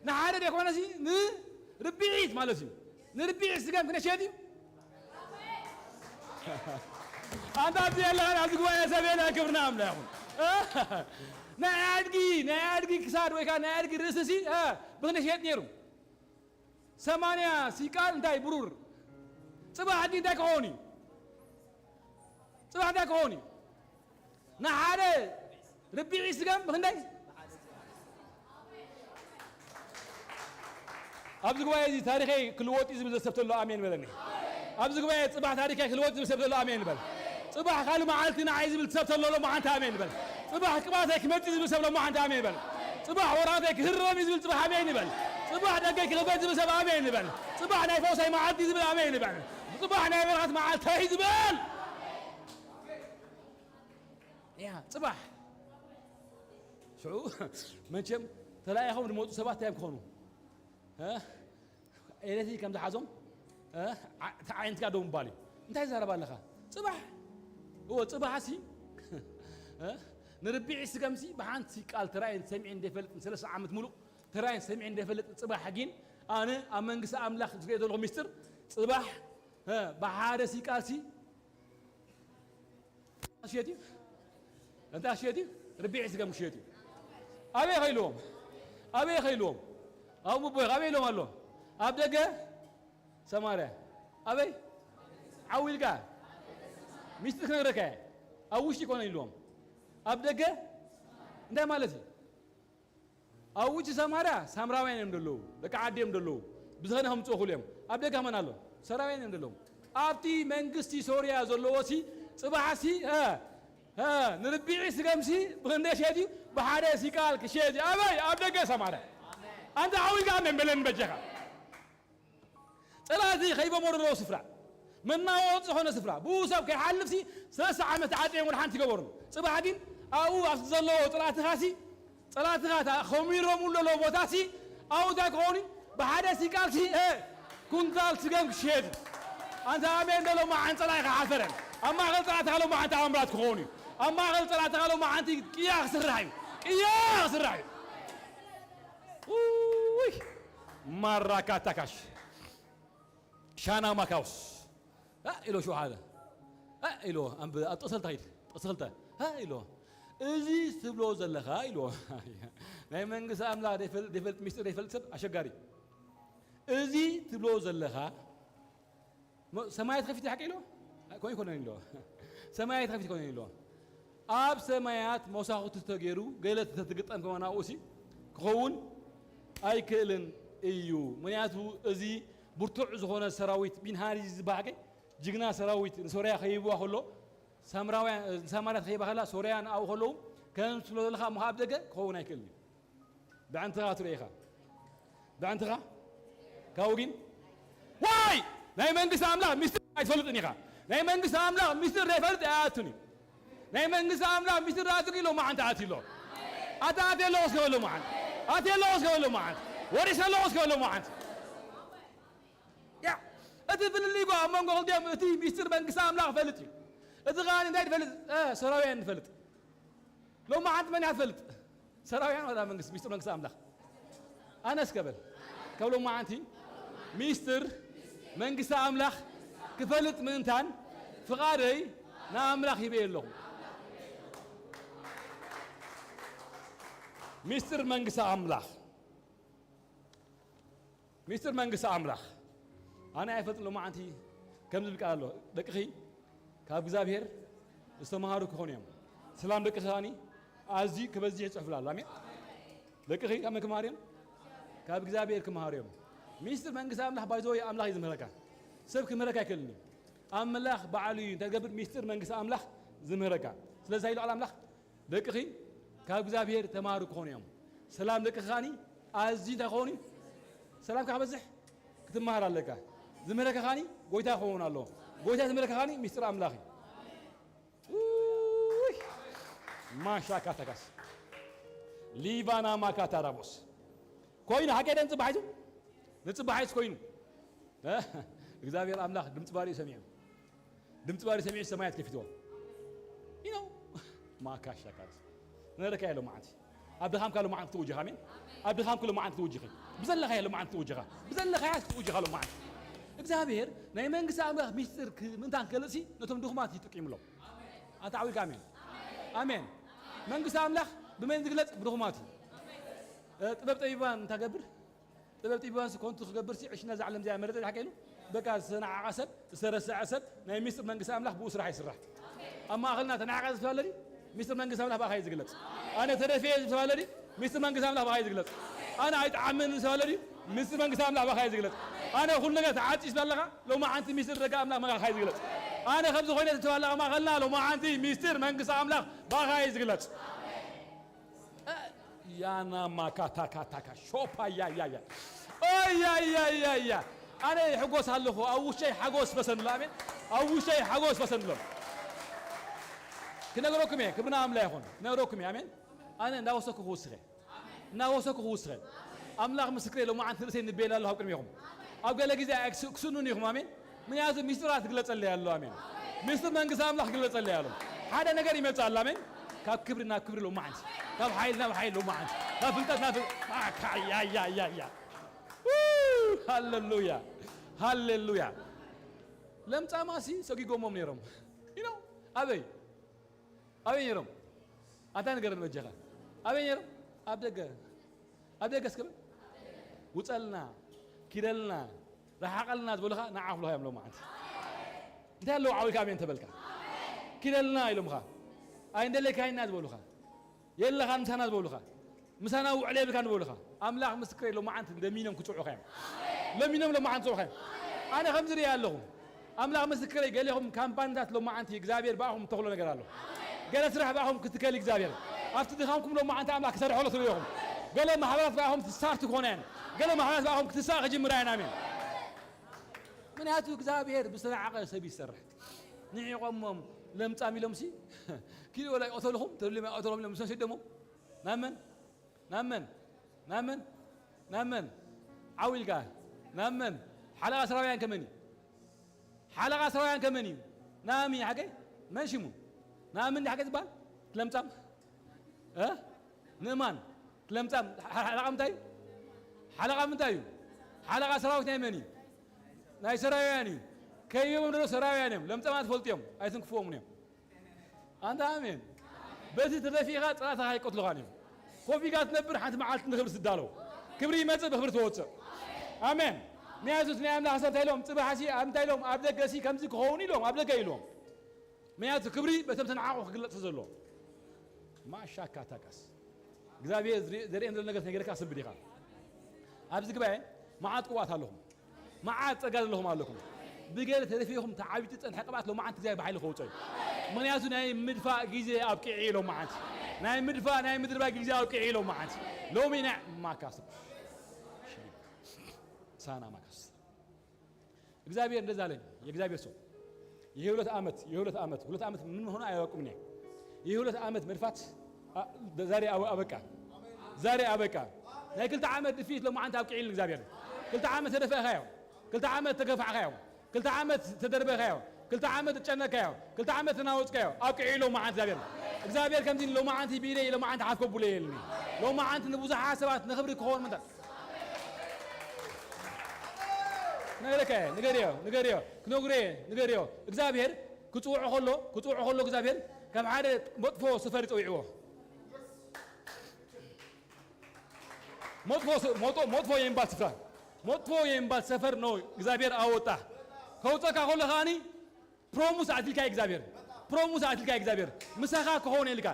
ንሓደ ደኮነሲ ንርቢዒት ማለት እዩ። ንርቢዒት ስገም ክነሸጥ እዩ። ኣንታ ኣብዚ ኣለኻ ኣብዚ ጉባኤ ሰብ የለ፣ ክብርና ኣምላኽ ይኹን። ናይ ኣድጊ፣ ናይ ኣድጊ ክሳድ ወይ ከዓ ናይ ኣድጊ ርእስሲ፣ እ፣ ብኽንደይ ሽየጥ ነይሩ? ሰማንያ ሲቃል እንታይ ብሩር። ጽባሕ ሕጂ እንታይ ክኸውን እዩ? ጽባሕ እንታይ ክኸውን እዩ? ንሓደ ርቢዒ ስገም ብኽንደይ? ኣብዚ ጉባኤ እዚ ታሪኸይ ክልወጥ እዩ ዝብል ሰብ ተሎ ኣሜን በለኒ። ኣብዚ ጉባኤ ጽባሕ ታሪኸይ ክልወጥ እዩ ዝብል ሰብ ተሎ ኣሜን በል። ጽባሕ ካልእ መዓልቲ ንዓይ ዝብል ሰብ ተሎ ሎማዓንቲ ኣሜን በል። ጽባሕ ቅባተይ ክመጽእ ዝብል ሰብ ሎማዓንቲ ኣሜን በል። ጽባሕ ወራተይ ክህረም እዩ ዝብል ጽባሕ ኣሜን ይበል። ጽባሕ ደገይ ክኽፈት ዝብል ሰብ ኣሜን ይበል። ጽባሕ ናይ ፈውሳይ መዓልቲ ዝብል ኣሜን ይበል። ጽባሕ ናይ በረኸት መዓልተይ ዝበል። ያ፣ ጽባሕ። ሽዑ መቸም ተላኢኾም ዝመጹ ሰባት እንታይ እዮም ክኾኑ? እ? ኤሌክትሪክ ከም ዝሓዞም፣ እ? ዓ-፣ ተዓይንትካ ደው ምባል እዩ። እንታይ ትዛረብ ኣለኻ? ጽባሕ። እወ፣ ጽባሕሲ፣ እ? ንርቢዒ ስገምሲ ብሓንቲ ቃል ተራእየን ሰሚዐን ዘይፈልጥን ሰለስተ ዓመት ሙሉእ ተራእየን ሰሚዐን ዘይፈልጥን ጽባሕ ግን ኣነ ኣብ መንግስቲ ኣምላኽ ዝርእዮ ዘለኹ ሚስጥር ጽባሕ፣ እ፣ ብሓደ ሲቃልሲ ሽየት እዩ። እንታይ ሽየት እዩ? ርቢዒ ስገም ሽየት እዩ። ኣበይ ኸይልዎም? ኣበይ ኸይልዎም? ኣብ ምቦይ ኣበይ ኢሎም ኣሎ? ኣብ ደገ ሰማርያ። ኣበይ? ዓው ኢልካ። ሚስጥር ክነግረካ እየ። ኣብ ውሽጢ ይኮነ ኢልዎም። ኣብ ደገ እንታይ ማለት እዩ? ኣብ ውጭ ሰማርያ ሳምራውያን እዮም ዘለዉ፣ ደቂ ዓዲ እዮም ዘለዉ። ብዝኸነ ከምፅኡ ክእሉ እዮም። ኣብ ደገ መን ኣሎ? ሰራውያን እዮም ዘለዉ። ኣብቲ መንግስቲ ሶርያ ዘለዎ ሲ፣ ጽባሕ ሲ፣ እ፣ እ፣ ንርቢዒ ስገም ሲ፣ ብኽንደይ ሸየጥ እዩ? ብሓደ ሲቃል ክሸየጥ እዩ። ኣበይ? ኣብ ደገ ሰማርያ። ኣንታ ዓው ኢልካ ኣሜን በለኒ በጃኻ። ጸላእቲ ከይበመሩ ዘለዎ ስፍራ፣ መናወጽ ዝኾነ ስፍራ፣ ብኡ ሰብ ከይሓልፍሲ ሰለስተ ዓመት ተዓጽዮም ወደ ሓንቲ ይገበሩ። ጽባሕ ግን ኣብኡ ኣብቲ ዘለዎ ጸላእትኻሲ፣ ጸላእትኻ እታ ከሚሮምሉ ዘለዎ ቦታሲ፣ ኣብኡ እንታይ ክኸውን እዩ? ብሓደ ሲቃልሲ፣ እ፣ ኩንታል ስገም ክሽየጥ እዩ። ኣንታ ኣሜን ዶ ሎማዓንቲ ጸላኢኻ ሓፈረ። ኣብ ማእከል ጸላእትኻ ሎማዓንቲ ኣምራት ክኸውን እዩ። ኣብ ማእከል ጸላእትኻ ሎማዓንቲ ቅያ ክስራሕ እዩ። ቅያ ክስራሕ እዩ። ውይ! ማራካታካሽ። ሻና ማካውስ። እ ኢሎ ሽውሓለ። እ ኢሎ ኣንብ-፣ ኣብ ጥቕሲ ክልተ ኸይድ። ጥቕሲ ክልተ። እ ኢሎ። እዚ ትብሎ ዘለኻ ኢሎ። ናይ መንግስቲ ኣምላኽ ዘይፈል-፣ ዘይፈልጥ ሚስጥር ዘይፈልጥ ሰብ ኣሸጋሪ። እዚ ትብሎ ዘለኻ ሞ-፣ ሰማያት ከፊት ሓቂ ኢሎ? ኣይ፣ ኮን-፣ ኣይኮነን ኢሎ። ሰማያት ከፊት ኮነን ኢሎ። ኣብ ሰማያት መሳኹቲ ተገይሩ ገለ ተትግጠም ከማን ኣብኡሲ ክኸውን ኣይክእልን እዩ። ምኽንያቱ እዚ ብርቱዕ ዝኾነ ሰራዊት ቢንሃሪ ዝበሃቀ ጅግና ሰራዊት ንሶርያ ከይህብዋ ከሎ፣ ሳምራውያን፣ ንሳማርያ ከይህባ ከላ፣ ሶርያ ንኣኡ ከለዉ፣ ከም ትብሎ ዘለኻ እሞ ኣብ ደገ ክኸውን ኣይክእልን እዩ። ብዕንትኻ ትርእኻ። ብዕንትኻ? ካብኡ ግን ዋይ ናይ መንግስቲ ኣምላኽ ሚስጥር ኣይትፈልጥን ኢኻ። ናይ መንግስቲ ኣምላኽ ሚስጥር ዘይፈልጥ ኣይኣቱን እዩ። ናይ መንግስቲ ኣምላኽ ሚስጥር ኣቱ ግን ሎማዓንቲ ኣትዩ ኣሎ። ኣታ ኣትየ ኣለኹ እስከ በል ሎማዓንቲ። ኣትየ ኣለኹ እስከ በል ሎማዓንቲ። ወሪሰ ኣለኹ እስከ በል ሎማዓንቲ። ያ እቲ ፍልልይ እኮ ኣብ መንጎ ክልቲኦም እቲ ሚስጥር መንግስቲ ኣምላኽ ፈልጥ እዩ። እቲ ኸኣ እንታይ ትፈልጥ? እ፣ ሰራውያን ትፈልጥ። ሎማዓንቲ መን እያ ትፈልጥ? ሰራውያን ወላ መንግስቲ፣ ሚስጥር መንግስቲ ኣምላኽ? ኣነ እስከ በል። ካብ ሎማዓንቲ ሚስጥር መንግስቲ ኣምላኽ ክፈልጥ ምእንታን ፍቓደይ ንኣምላኽ ሂበየ ኣለኹ። ሚስጥር መንግስቲ ኣምላኽ፣ ሚስጥር መንግስቲ ኣምላኽ። ኣነ ኣይፈልጥን ሎማዓንቲ ከም ዝብል ቃል ኣሎ። ደቅኺ ካብ እግዚኣብሔር ዝተምሃሩ ክኾኑ እዮም። ሰላም ደቅኺ ከኣኒ ኣዝዩ ክበዝሕ ይጽሕፍላ ኣሎ። ኣሜን። ደቅኺ ካብ መን ክምሃሩ እዮም? ካብ እግዚኣብሔር ክምሃሩ እዮም። ሚስጥር መንግስቲ ኣምላኽ ባይዘወይ ኣምላኽ እዩ ዝምህረካ። ሰብ ክምህረካ ኣይክእልን እዩ። ኣምላኽ ባዕሉ እዩ እንታይ ዝገብር ሚስጥር መንግስቲ ኣምላኽ ዝምህረካ። ስለዚ እንታይ ኢሉ ቃል ኣምላኽ? ደቅኺ ካብ እግዚኣብሔር ተምሃሩ ክኾኑ እዮም። ሰላም ደቅኺ ከኣኒ ኣዝዩ እንታይ ክኸውን እዩ? ሰላምካ ክበዝሕ ክትምሃር ኣለካ። ዝምህረካ ከኣኒ ጎይታ ክኸውን ኣለዎ። ጎይታ ዝምህረካ ከኣኒ ሚስጥር ኣምላኽ እዩ። ውይ! ማሻካታካስ ሊባና ማካታራቦስ ኮይኑ ሓቂ ደን ጽባሒቱ ንጽባሒት ኮይኑ እግዚኣብሔር ኣምላኽ ድምፂ ባሪኡ ሰሚዑ ድምፂ ባሪኡ ሰሚዑ ሰማያት ከፊትዎ ኢኖ ማካሻ ካልስ ነረካ ያለው መዓንቲ ኣብ ድኻምካ ሎመዓንቲ ትውጅኻ ኣሜን ኣብ ድኻምካ ሎመዓንቲ ትውጅኺ ብዘለኻ ያለው መዓንቲ ትውጅኻ ብዘለኻ ያስ ትውጅኻ ሎመዓንቲ እግዚኣብሔር ናይ መንግስቲ ኣምላኽ ሚስጥር ምንታን ክገልጽ ነቶም ድኹማት ይጥቂምሎም ኣታ ዓዊልካ ኣሜን ኣሜን መንግስቲ ኣምላኽ ብመን ዝግለጽ ብድኹማት እዩ ጥበብ ጠቢባን እንታይ ገብር ጥበብ ጥቢባንስ ኮንቱ ክገብርሲ ዕሽና እዛ ዓለም እዚኣ መረጸ ሓቀ ኢሉ በቃ ዝተናዓቐ ሰብ ዝተረሰዐ ሰብ ናይ ሚስጥር መንግስቲ ኣምላኽ ብኡ ስራሕ ይስራሕ ኣብ ማእኸልና ተናዓቐ ዝተባለኒ ሚስጥር መንግስቲ ኣምላኽ ብኣኻ እዩ ዝግለጽ ኣነ ተደፍየ ዝተባለኒ ሚስጥር መንግስቲ ኣምላኽ ብኣኻ እዩ ዝግለጽ ኣነ ኣይጠዓምን ዝተባለኒ ሚስጥር መንግስቲ ኣምላኽ ብኣኻ እዩ ዝግለጽ ኣነ ኩሉ ነገር ተዓጺ ስላለኻ ሎማዓንቲ ሚስጥር ደጋ ኣምላኽ ብኣኻ እዩ ዝግለጽ ኣነ ከምዚ ኮይነ ዝተባለኻ ማእኸልና ሎማዓንቲ ሚስጥር መንግስቲ ኣምላኽ ብኣኻ እዩ ዝግለጽ ያና ማካታካታካ ሾፓ ያያያ ያያያያ ኣነ ይሕጎስ ኣለኹ ኣብ ውሽተይ ሓጎስ ፈሰንሎ ኣሜን ኣብ ውሽተይ ሓጎስ ፈሰንሎ ክነግረኩም እየ ክብርና ኣምላ ይኹን ክነግረኩም እየ ኣሜን ኣነ እንዳወሰኩ ክውስኸ እናወሰኩ ክውስኸ ኣምላኽ ምስክረ ሎማዓንቲ ርእሰይ ንቤላ ኣለኹ ኣብ ቅድሚኹም ኣብ ገለ ግዜ ክስኑን ኢኹም ኣሜን ምክንያቱ ሚስጥራት ትግለጸለይ ኣሎ ኣሜን ሚስጥር መንግስቲ ኣምላኽ ትግለጸለይ ኣሎ ሓደ ነገር ይመጽእ ኣሎ ኣሜን ካብ ክብሪ ናብ ክብሪ ሎማዓንቲ ካብ ሓይል ናብ ሓይል ሎማዓንቲ ካብ ፍልጠት ናብ ፍልጠት ሃሌሉያ ሃሌሉያ ለምጻማሲ ሰጊጎሞም ነይሮም ይነው ኣበይ ኣበይ ነይሮም ኣታ ንገረን በጃኻ ኣበይ ነይሮም ኣብ ደገ ኣብ ደገ እስከ ውፀልና ኪደልና ረሓቐልና ዝበሉኻ ንዓ ክብሉኻ እዮም ሎማዓንቲ እንታይ ኣለዉ ዓዊልካ ኣሜን ተበልካ ኪደልና ኢሎምኻ ኣይንደለይካይና ዝበሉኻ የለኻን ምሳና ዝበሉኻ ምሳና ውዕል የብልካን ዝበሉኻ ኣምላኽ ምስክረይ ሎማዓንቲ ለሚኖም ክፅዑኻ እዮም ለሚኖም ሎማዓንቲ ፅዑኻ እዮም ኣነ ከምዚ ርእየ ኣለኹ ኣምላኽ ምስክረይ ገሌኹም ካምፓኒታት ሎማዓንቲ እግዚኣብሔር ብኣኹም እተኽሎ ነገር ኣሎ ገለ ስራሕ ብኣኹም ክትከል እግዚኣብሔር ኣብቲ ድኻምኩም ሎማዓንቲ ኣምላኽ ክሰርሐሎ ትርእኹም ገለ ማሕበራት ብኣኹም ትስታርት ክኾና እየን ገለ ማሕበራት ብኣኹም ክትስኣ ክጅምራ እየን ኣሜን ምክንያቱ እግዚኣብሔር ብዝተናዓቐ ሰብ ይሰርሕ ንዒቖሞም ለምጻም ኢሎምሲ ኪድ ወላ ይቐተልኹም ተልም ኣይቐተልኹም ኢሎም ሰሲደሞ ናመን ናመን ናመን ናመን ዓው ኢልካ ናመን ሓለቓ ሰራውያን ከመን እዩ ሓለቓ ሰራውያን ከመን እዩ ናሚ ሓቀይ መን ሽሙ ናምን ሓቀ ዝበሃል ለምጻም ንእማን ለምጻም ሓለቓ ምንታይ እዩ ሓለቓ ምንታይ እዩ ሓለቓ ሰራዊት ናይ መን እዩ ናይ ሰራውያን እዩ ከይቦም ደሎ ሰራውያን እዮም ለምጻማት ፈልጡ እዮም ኣይትንክፍዎም እዮም ኣንታ ኣሜን በቲ ተደፊኻ ጸላእትኻ ኣይቀትሉኻን እዮም ኮፊጋ ትነብር ሓንቲ መዓልቲ ንክብሪ ትዳለው ክብሪ ይመጽእ ብክብሪ ትወፅእ ኣሜን ምክንያቱ ናይ ኣምላኽ ሰብ እንታይ ኢሎም ፅባሕሲ እንታይ ኢሎም ኣብ ደገሲ ከምዚ ክኸውን ኢሎም ኣብ ደገ ኢሎም ምክንያቱ ክብሪ በቶም ተንዓቑ ክግለጽ ዘሎ ማሻካ ታካስ እግዚኣብሔር ዘርእን ዘሎ ነገር ተነገርካ ስንብድ ኢኻ ኣብዚ ግባኤ መዓት ቅብኣት ኣለኹም መዓት ጸጋ ዘለኹም ኣለኹም ብገለ ተደፊኹም ተዓቢጡ ጸንሐ ቅብኣት ሎማዓንቲ እግዚኣብሔር ብሓይሊ ከውጾ እዩ ምክንያቱ ናይ ምድፋእ ግዜ ኣብቂዒ እዩ ሎማዓንቲ ናይ ምድፋእ ናይ ምድርባ ግዜ ኣብቂዒ እዩ ሎማዓንቲ ሎሚ ናይ ማካስ ሳና ማካስ። እግዚአብሔር እንደዛ አለኝ። የእግዚአብሔር ሰው ይህ ሁለት ዓመት ይህ ሁለት ዓመት ሁለት ዓመት ምን ሆነ አያውቅም። እኔ ይህ ሁለት ዓመት መልፋት አ- ዛሬ አበ- አበቃ። ዛሬ አበቃ። ናይ ክልተ ዓመት ድፊት ለማዓንት ኣብቅዒል። እግዚኣብሔር ክልተ ዓመት ተደፈእካዮ፣ ክልተ ዓመት ተገፋዕካዮ፣ ክልተ ዓመት ተደርበካዮ፣ ክልተ ዓመት ተጨነካዮ፣ ክልተ ዓመት ተናወጽካዮ ኣብቅዒ። ሎማዓንት እግዚኣብሔር እግዚኣብሔር ከምዚ ሎማዓንት ቢለ ሎማዓንት ሓፍ ከቡለ የልኒ። ሎማዓንት ንብዙሓት ሰባት ንኽብሪ ክኸውን ምንታ ክነግረካ እየ። ንገርዮ ንገርዮ ክነግሮ እየ። ንገርዮ እግዚኣብሔር ክጽውዖ ከሎ ክጽውዖ ከሎ እግዚኣብሔር ካብ ሓደ መጥፎ ሰፈር ይጸውዕዎ። መጥፎ ስ- መጥፎ- መጥፎ የሚባል ስፍራ መጥፎ የሚባል ሰፈር ነው። እግዚኣብሔር አወጣ። ከውፀካ ከሎ ከዓኒ ፕሮሙስ ኣትልካ እግዚኣብሔር ፕሮሙስ ኣትልካ እግዚኣብሔር ምሳኻ ክኸውን ኢልካ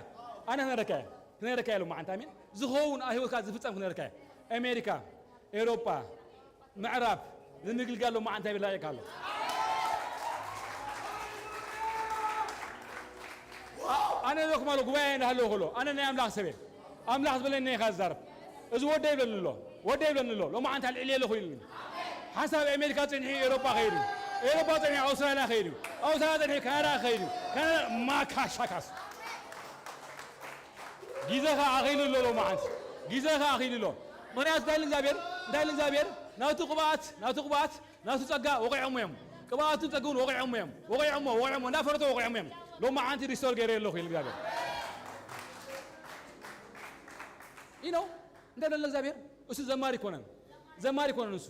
ኣነ ክነረካ እየ። ክነረካ እየ ሎማዓንት ኣሜን። ዝኸውን ኣብ ህይወትካ ዝፍጸም ክነረካ እየ። ኣሜሪካ፣ ኤውሮጳ፣ ምዕራብ ንምግልጋል ሎማዓንት ይብላ እየካ ኣሎ። ኣነ ሎኩም ኣሎ ጉባኤ እንዳሃለዎ ከሎ ኣነ ናይ ኣምላኽ ሰብ እየ። ኣምላኽ ዝበለኒ ኢኻ ዝዛረብ። እዚ ወደይ ይብለኒ ኣሎ፣ ወደይ ይብለኒ ኣሎ። ሎማዓንት ኣልዕልየ ኣለኹ ኢሉኒ። ሓንሳብ ኣሜሪካ ጸኒሑ ኤውሮጳ ከይዱ፣ ኤውሮጳ ጸኒሑ ኣውስትራልያ ከይዱ፣ ኣውስትራልያ ጸኒሑ ካናዳ ከይዱ፣ ካናዳ ማካሻካስ ግዜኻ ኣኺሉ ኣሎ ሎማዓንት ግዜኻ ኣኺሉ ኣሎ። ምኽንያቱ እንታይ ኢሉ እግዚኣብሔር እንታይ ኢሉ እግዚኣብሔር ናቱ ቅብኣት ናቱ ቅብኣት ናቱ ጸጋ ወቒዖሞ እዮም። ቅብኣቱ ጸግኡን ወቒዖሞ እዮም። ወቒዖሞ ወቒዖሞ እንዳፈረቶ ወቒዖሞ እዮም። ሎማዓንቲ ሪስቶር ገይረ ኣለኹ ኢሉ እግዚኣብሔር። ኢኖ እንታይ ደለ እግዚኣብሔር እሱ ዘማሪ ይኮነን ዘማሪ ይኮነን እሱ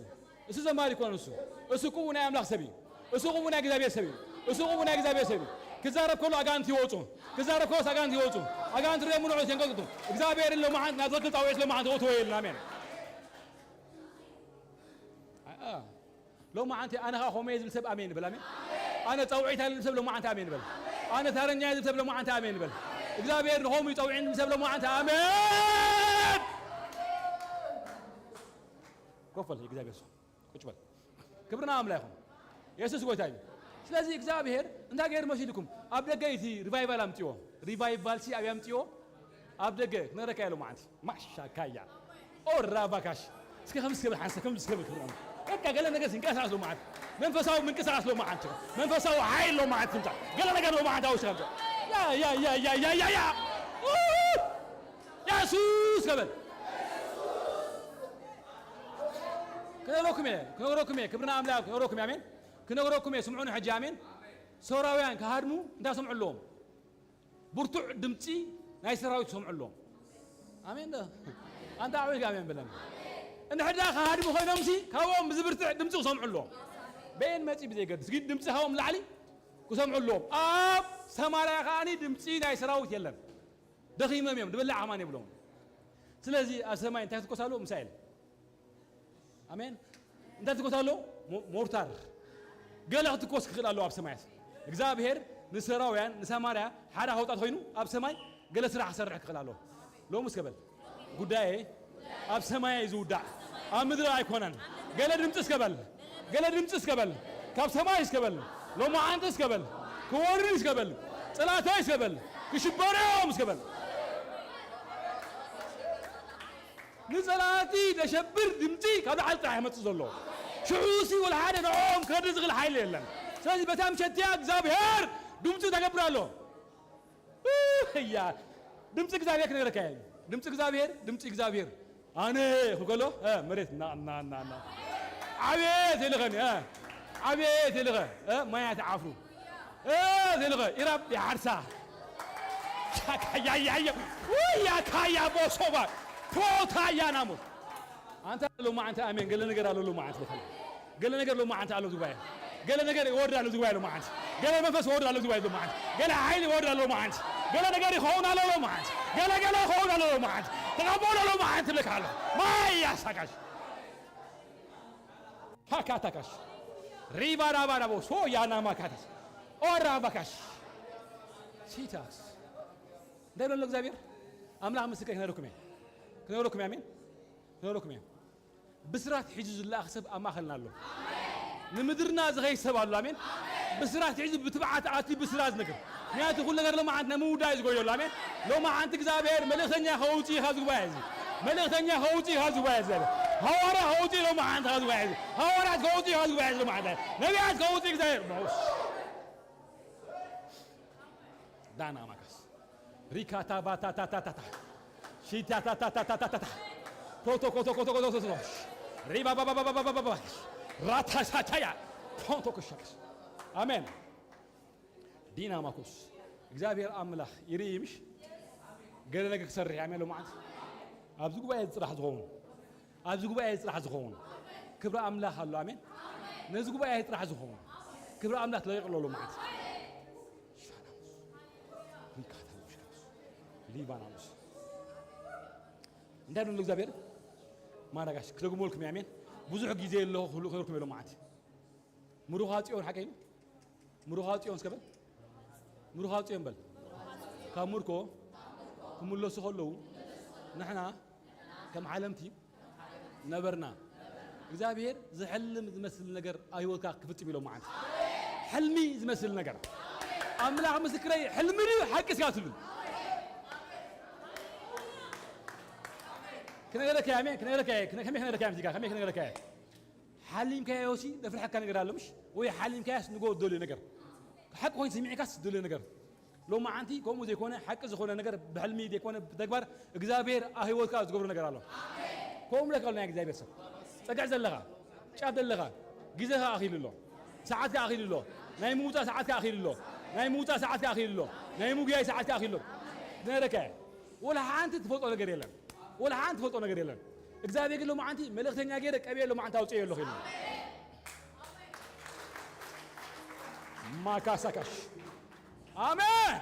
እሱ ዘማሪ ይኮነን እሱ እሱ ቅቡእ ናይ ኣምላኽ ሰብ እዩ። እሱ ቅቡእ ናይ እግዚኣብሔር ሰብ እዩ። እሱ ቅቡእ ናይ እግዚኣብሔር ሰብ እዩ። ክዛረብ ከሎ ኣጋንት ይወፁ ክዛረብ ከሎስ ኣጋንት ይወፁ ኣጋንት ሪኦም ንዑ ተንቀጥቅጡ። እግዚኣብሔር ሎማዓንት ናብ ትክክል ጣውዒት ሎማዓንት ወትወ የልና ኣሜን። ሎማዓንቲ ኣነ ኸዓ ኾመየ ዝብል ሰብ ኣሜን ይበል ኣሜን። ኣነ ፃውዒት ኣለ ዝብል ሰብ ሎማዓንቲ ኣሜን ይበል። ኣነ ታረኛ ዝብል ሰብ ሎማዓንቲ ኣሜን ይበል። እግዚኣብሔር ንኸምኡ ይፀውዒን ዝብል ሰብ ሎማዓንቲ ኣሜን። ኮፍ በል እግዚኣብሔር ሰው ቁጭ በል። ክብርና ኣምላኽ ይኹን። የሱስ ጎይታ እዩ። ስለዚ እግዚኣብሔር እንታይ ገይሩ መሲልኩም ኣብ ደገ እቲ ሪቫይቫል ኣምፅዎ። ሪቫይቫል ሲ ኣብያ ኣምፅዎ ኣብ ደገ ክነረካ ኢሉ መዓንቲ ማሻካያ ኦራ ባካሽ እስከ ከም እስከ ብሓንሰ ከም እስከ ብክብሮም በቃ ገለ ነገር ሲንቀሳቀስ ሎ መዓንቲ መንፈሳዊ ምንቅስቃስ ሎ መዓንቲ መንፈሳዊ ሓይል ሎ መዓንቲ ትምጻ ገለ ነገር ሎ መዓንቲ ኣውሽ ከምጻ ያ ያ ያ ያ ያ ያ ያ የሱስ ገበል ክነግረኩም እየ ክነግረኩም እየ ክብርና ኣምላኽ ክነግረኩም እየ ኣሜን ክነግረኩም እየ ስምዑኒ ሕጂ ኣሜን ሰውራውያን ክሃድሙ እንታይ ሰምዑ ኣለዎም ብርቱዕ ድምፂ ናይ ሰራዊት ክሰምዑ ኣለዎም ኣሜን ዶ ኣንታ ኣዕቤት ኣሜን ብለን እንድሕዳ ክሃድሙ ኮይኖምሲ ካብኦም ብዝብርትዕ ድምፂ ክሰምዑ ኣለዎም በየን መፂ ብዘይገድስ ግን ድምፂ ካብኦም ላዕሊ ክሰምዑ ኣለዎም ኣብ ሰማርያ ከዓኒ ድምፂ ናይ ሰራዊት የለን ደኺሞም እዮም ድበልዕ ኣማን የብሎም ስለዚ ኣብ ሰማይ እንታይ ክትኮስ ኣለዎ ምሳኤል ኣሜን እንታይ ትኮስ ኣሎ ሞርታር ገለ ክትኮስ ክኽእል ኣለዎ ኣብ ሰማያት እግዚኣብሔር ንሰራውያን ንሰማርያ ሓደ ከውጣት ኮይኑ ኣብ ሰማይ ገለ ስራሕ ክሰርሕ ክኽእል ኣለዎ ሎሚ እስከ በል ጉዳየ ኣብ ሰማይ እዩ ዝውዳእ ኣብ ምድሪ ኣይኮነን ገለ ድምፂ እስከ በል ገለ ድምፂ እስከ በል ካብ ሰማይ እስከ በል ሎማዓንቲ እስከ በል ክወርድ እስከ በል ፀላታይ እስከ በል ክሽበሩ እዮም እስከ በል ንጸላእቲ ደሸብር ድምጺ ካብ ላዕሊ ጥራሕ ይመጽእ ዘሎ ሽዑ ሲ ወላ ሓደ ንዕኦም ክረዲ ዝኽእል ሓይሊ የለን ስለዚ በታ ምሸትያ እግዚኣብሔር ድምፁ ተገብር ኣሎ እያ ድምፂ እግዚኣብሔር ክነግረካ እየ ድምፂ እግዚኣብሔር ድምፂ እግዚኣብሔር ኣነ ክከሎ መሬት ናናናና ዓቤት ይልኸኒ ዓቤት ይልኸ ማያት ዓፍሩ ትልኸ ኢራብ ይሓርሳ ያካያያያ ውያ ካያ ቦሶባ ፖታ ያናሞ አንተ ሎማ አንተ አሜን ገለ ነገር አለ ሎማ አንተ ለፈለ ገለ ነገር ሎማ አንተ አለ ዝባይ ገለ ነገር ይወርድ አለ ዝባይ ሎማ አንተ ገለ መንፈስ ይወርድ አለ ዝባይ ሎማ አንተ ገለ ኃይል ይወርድ አለ ሎማ አንተ ገለ ነገር ይሆን አለ ሎማ አንተ ገለ ገለ ይሆን አለ ሎማ አንተ ተቀበሉ ሎማ አንተ ለካለ ማያ ሳካሽ ፓካታካሽ ሪባራባራቦ ሶ ያናማካታስ ኦራባካሽ ሲታስ እንታይ ብሎ እግዚኣብሔር ኣምላኽ ምስከ ክነግረኩም እየ ክነግረኩም እየ ኣሜን ክነግረኩም እየ ብስራት ሒዙ ዝለኣኽ ሰብ ኣብ ማእኸልና ኣሎ ንምድርና ዝኸይ ሰብ ኣሎ ኣሜን ብስራት ሒዙ ብትብዓት ኣትዩ ብስራት ዝነግር ምክንያቱ ኩሉ ነገር ሎማዓንቲ ናይ ምውዳእ እዩ ዝጎየሉ ኣሜን ሎማዓንቲ እግዚኣብሔር መልእኽተኛ ከውፅእ እዩ ካብ ዝጉባኤ እዚ መልእኽተኛ ከውፅእ እዩ ካብ ዝጉባኤ እግዚኣብሔር ሃዋርያ ከውፅእ ኢሎም መዓንተ ካብ ጉባኤ እዚ። ሃዋርያት ከውፅእ ካብ ጉባኤ እዚ መዓንተ። ነቢያት ከውፅእ እግዚኣብሔር። መውስ። ዳና ማካስ። ሪካታ ባታታታታታ። ሺታታታታታታ። ቶቶ ኮቶ ኮቶ ኮቶ ኮቶ። ሪባ ባባ ባባ ባባ ባባ። ራታ ሳታያ። ፖንቶ ኮሻክስ። ኣሜን። ዲና ማኮስ። እግዚኣብሔር ኣምላኽ ይርኢ ምሽ? ገለ ነገር ክሰርሕ እየ፣ ኣሜን፣ ሎማዓንቲ። ኣብዚ ጉባኤ እዚ ጥራሕ ዝኸውን። ኣብዚ ጉባኤ እዚ ጥራሕ ዝኸውን። ክብሪ ኣምላኽ ኣሎ፣ ኣሜን። ነዚ ጉባኤ እዚ ጥራሕ ዝኸውን። ክብሪ ኣምላኽ ለቂቕ ኣሎ ሎማዓንቲ። ሻናሙስ። ሪካታ ሙሽካስ። ሊባናሙስ። እንታይ ደሎ እግዚኣብሔር? ማራጋሽ ክደግመልኩም እየ፣ ኣሜን። ብዙሕ ግዜ ኣለኹ ክብለኩም እየ ሎማዓንቲ። ምሩኻ ጽዮን ሓቀይ ነው? ምሩኻ ጽዮን እስከ በል። ምሩኻ ጽዮን በል። ካብ ምርኮ ክምለሱ ከለዉ ንሕና ከም ሓለምቲ ነበርና። እግዚኣብሔር ዝሕልም ዝመስል ነገር ኣብ ህይወትካ ክፍጽም ኢሎም መዓልቲ። ሕልሚ ዝመስል ነገር። ኣምላኽ ምስክረይ፣ ሕልሚ ድዩ ሓቂ እስካ ትብሉ? ክነገረካ እየ፣ ኣሜን፣ ክነገረካ እየ፣ ክነ-፣ ከመይ ክነገረካ እየ፣ ምስጋ፣ ከመይ ክነገረካ እየ? ሓሊምካዮ ሲ ዘፍርሐካ ነገር ኣሎ ምሽ? ወይ ሓሊምካያስ ንጎ ደልዮ ነገር? ሓቂ ኮይኑ ስሚዕካስ ደልዮ ነገር? ሎማዓንቲ ከምኡ ዘይኮነ ሓቂ ዝኾነ ነገር ብሕልሚ ዘይኮነ ብተግባር እግዚኣብሔር ኣብ ህይወትካ ዝገብሮ ነገር ኣሎ። ከምኡ ለካ ናይ እግዚኣብሔር ሰብ። ጸግዕ ዘለኻ፣ ጫፍ ዘለኻ፣ ግዜኻ ኣኺሉ ኣሎ። ሰዓትካ ኣኺሉ ኣሎ። ናይ ምውጻእ ሰዓትካ ኣኺሉ ኣሎ። ናይ ምውጻእ ሰዓትካ ኣኺሉ ኣሎ። ናይ ምጉያይ ሰዓትካ ኣኺሉ ኣሎ። ነረከ ወላ ሓንቲ ትፈልጦ ነገር የለን። ወላ ሓንቲ ትፈልጦ ነገር የለን። እግዚኣብሔር ግን ሎማዓንቲ መልእኽተኛ ገይረ ቀቢኤ ሎማዓንቲ ኣውፅኤ ኣለኹ ኢሉ። ማካሳካሽ። ኣሜን።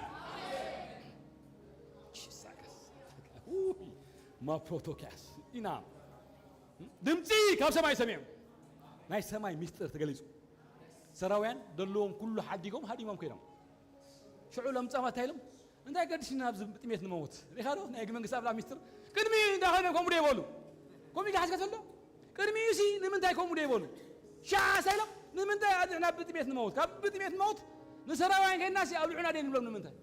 ቺሳካስ። ኡይ፣ ማፕሮቶኪያስ። ኢና። ድምፂ ካብ ሰማይ ሰሚዖም። ናይ ሰማይ ሚስጥር ተገሊጹ። ሰራውያን ደለዎም ኩሉ ሓዲጎም ሃዲሞም ከይዶም። ሽዑ ለምጻም እንታይ ኢሎም? እንታይ ገድሽና ኣብዚ ብጥሜት ንመውት? ሪኻ ዶ ናይ መንግስቲ ኣምላኽ ሚስጥር? ቅድሚ እንዳኸነ ከምኡ ዶ ይበሉ? ከምኡ ኢልካ ሓስካ ተሎ? ቅድሚኡ ሲ ንምንታይ ከምኡ ዶ ይበሉ? ሻዕ ሳይሎም ንምንታይ ኣድሕና ብጥሜት ንመውት? ካብ ብጥሜት ንመውት ንሰራውያን ከይድና ሲ ኣብልዑና ዶ ንብሎም ንምንታይ?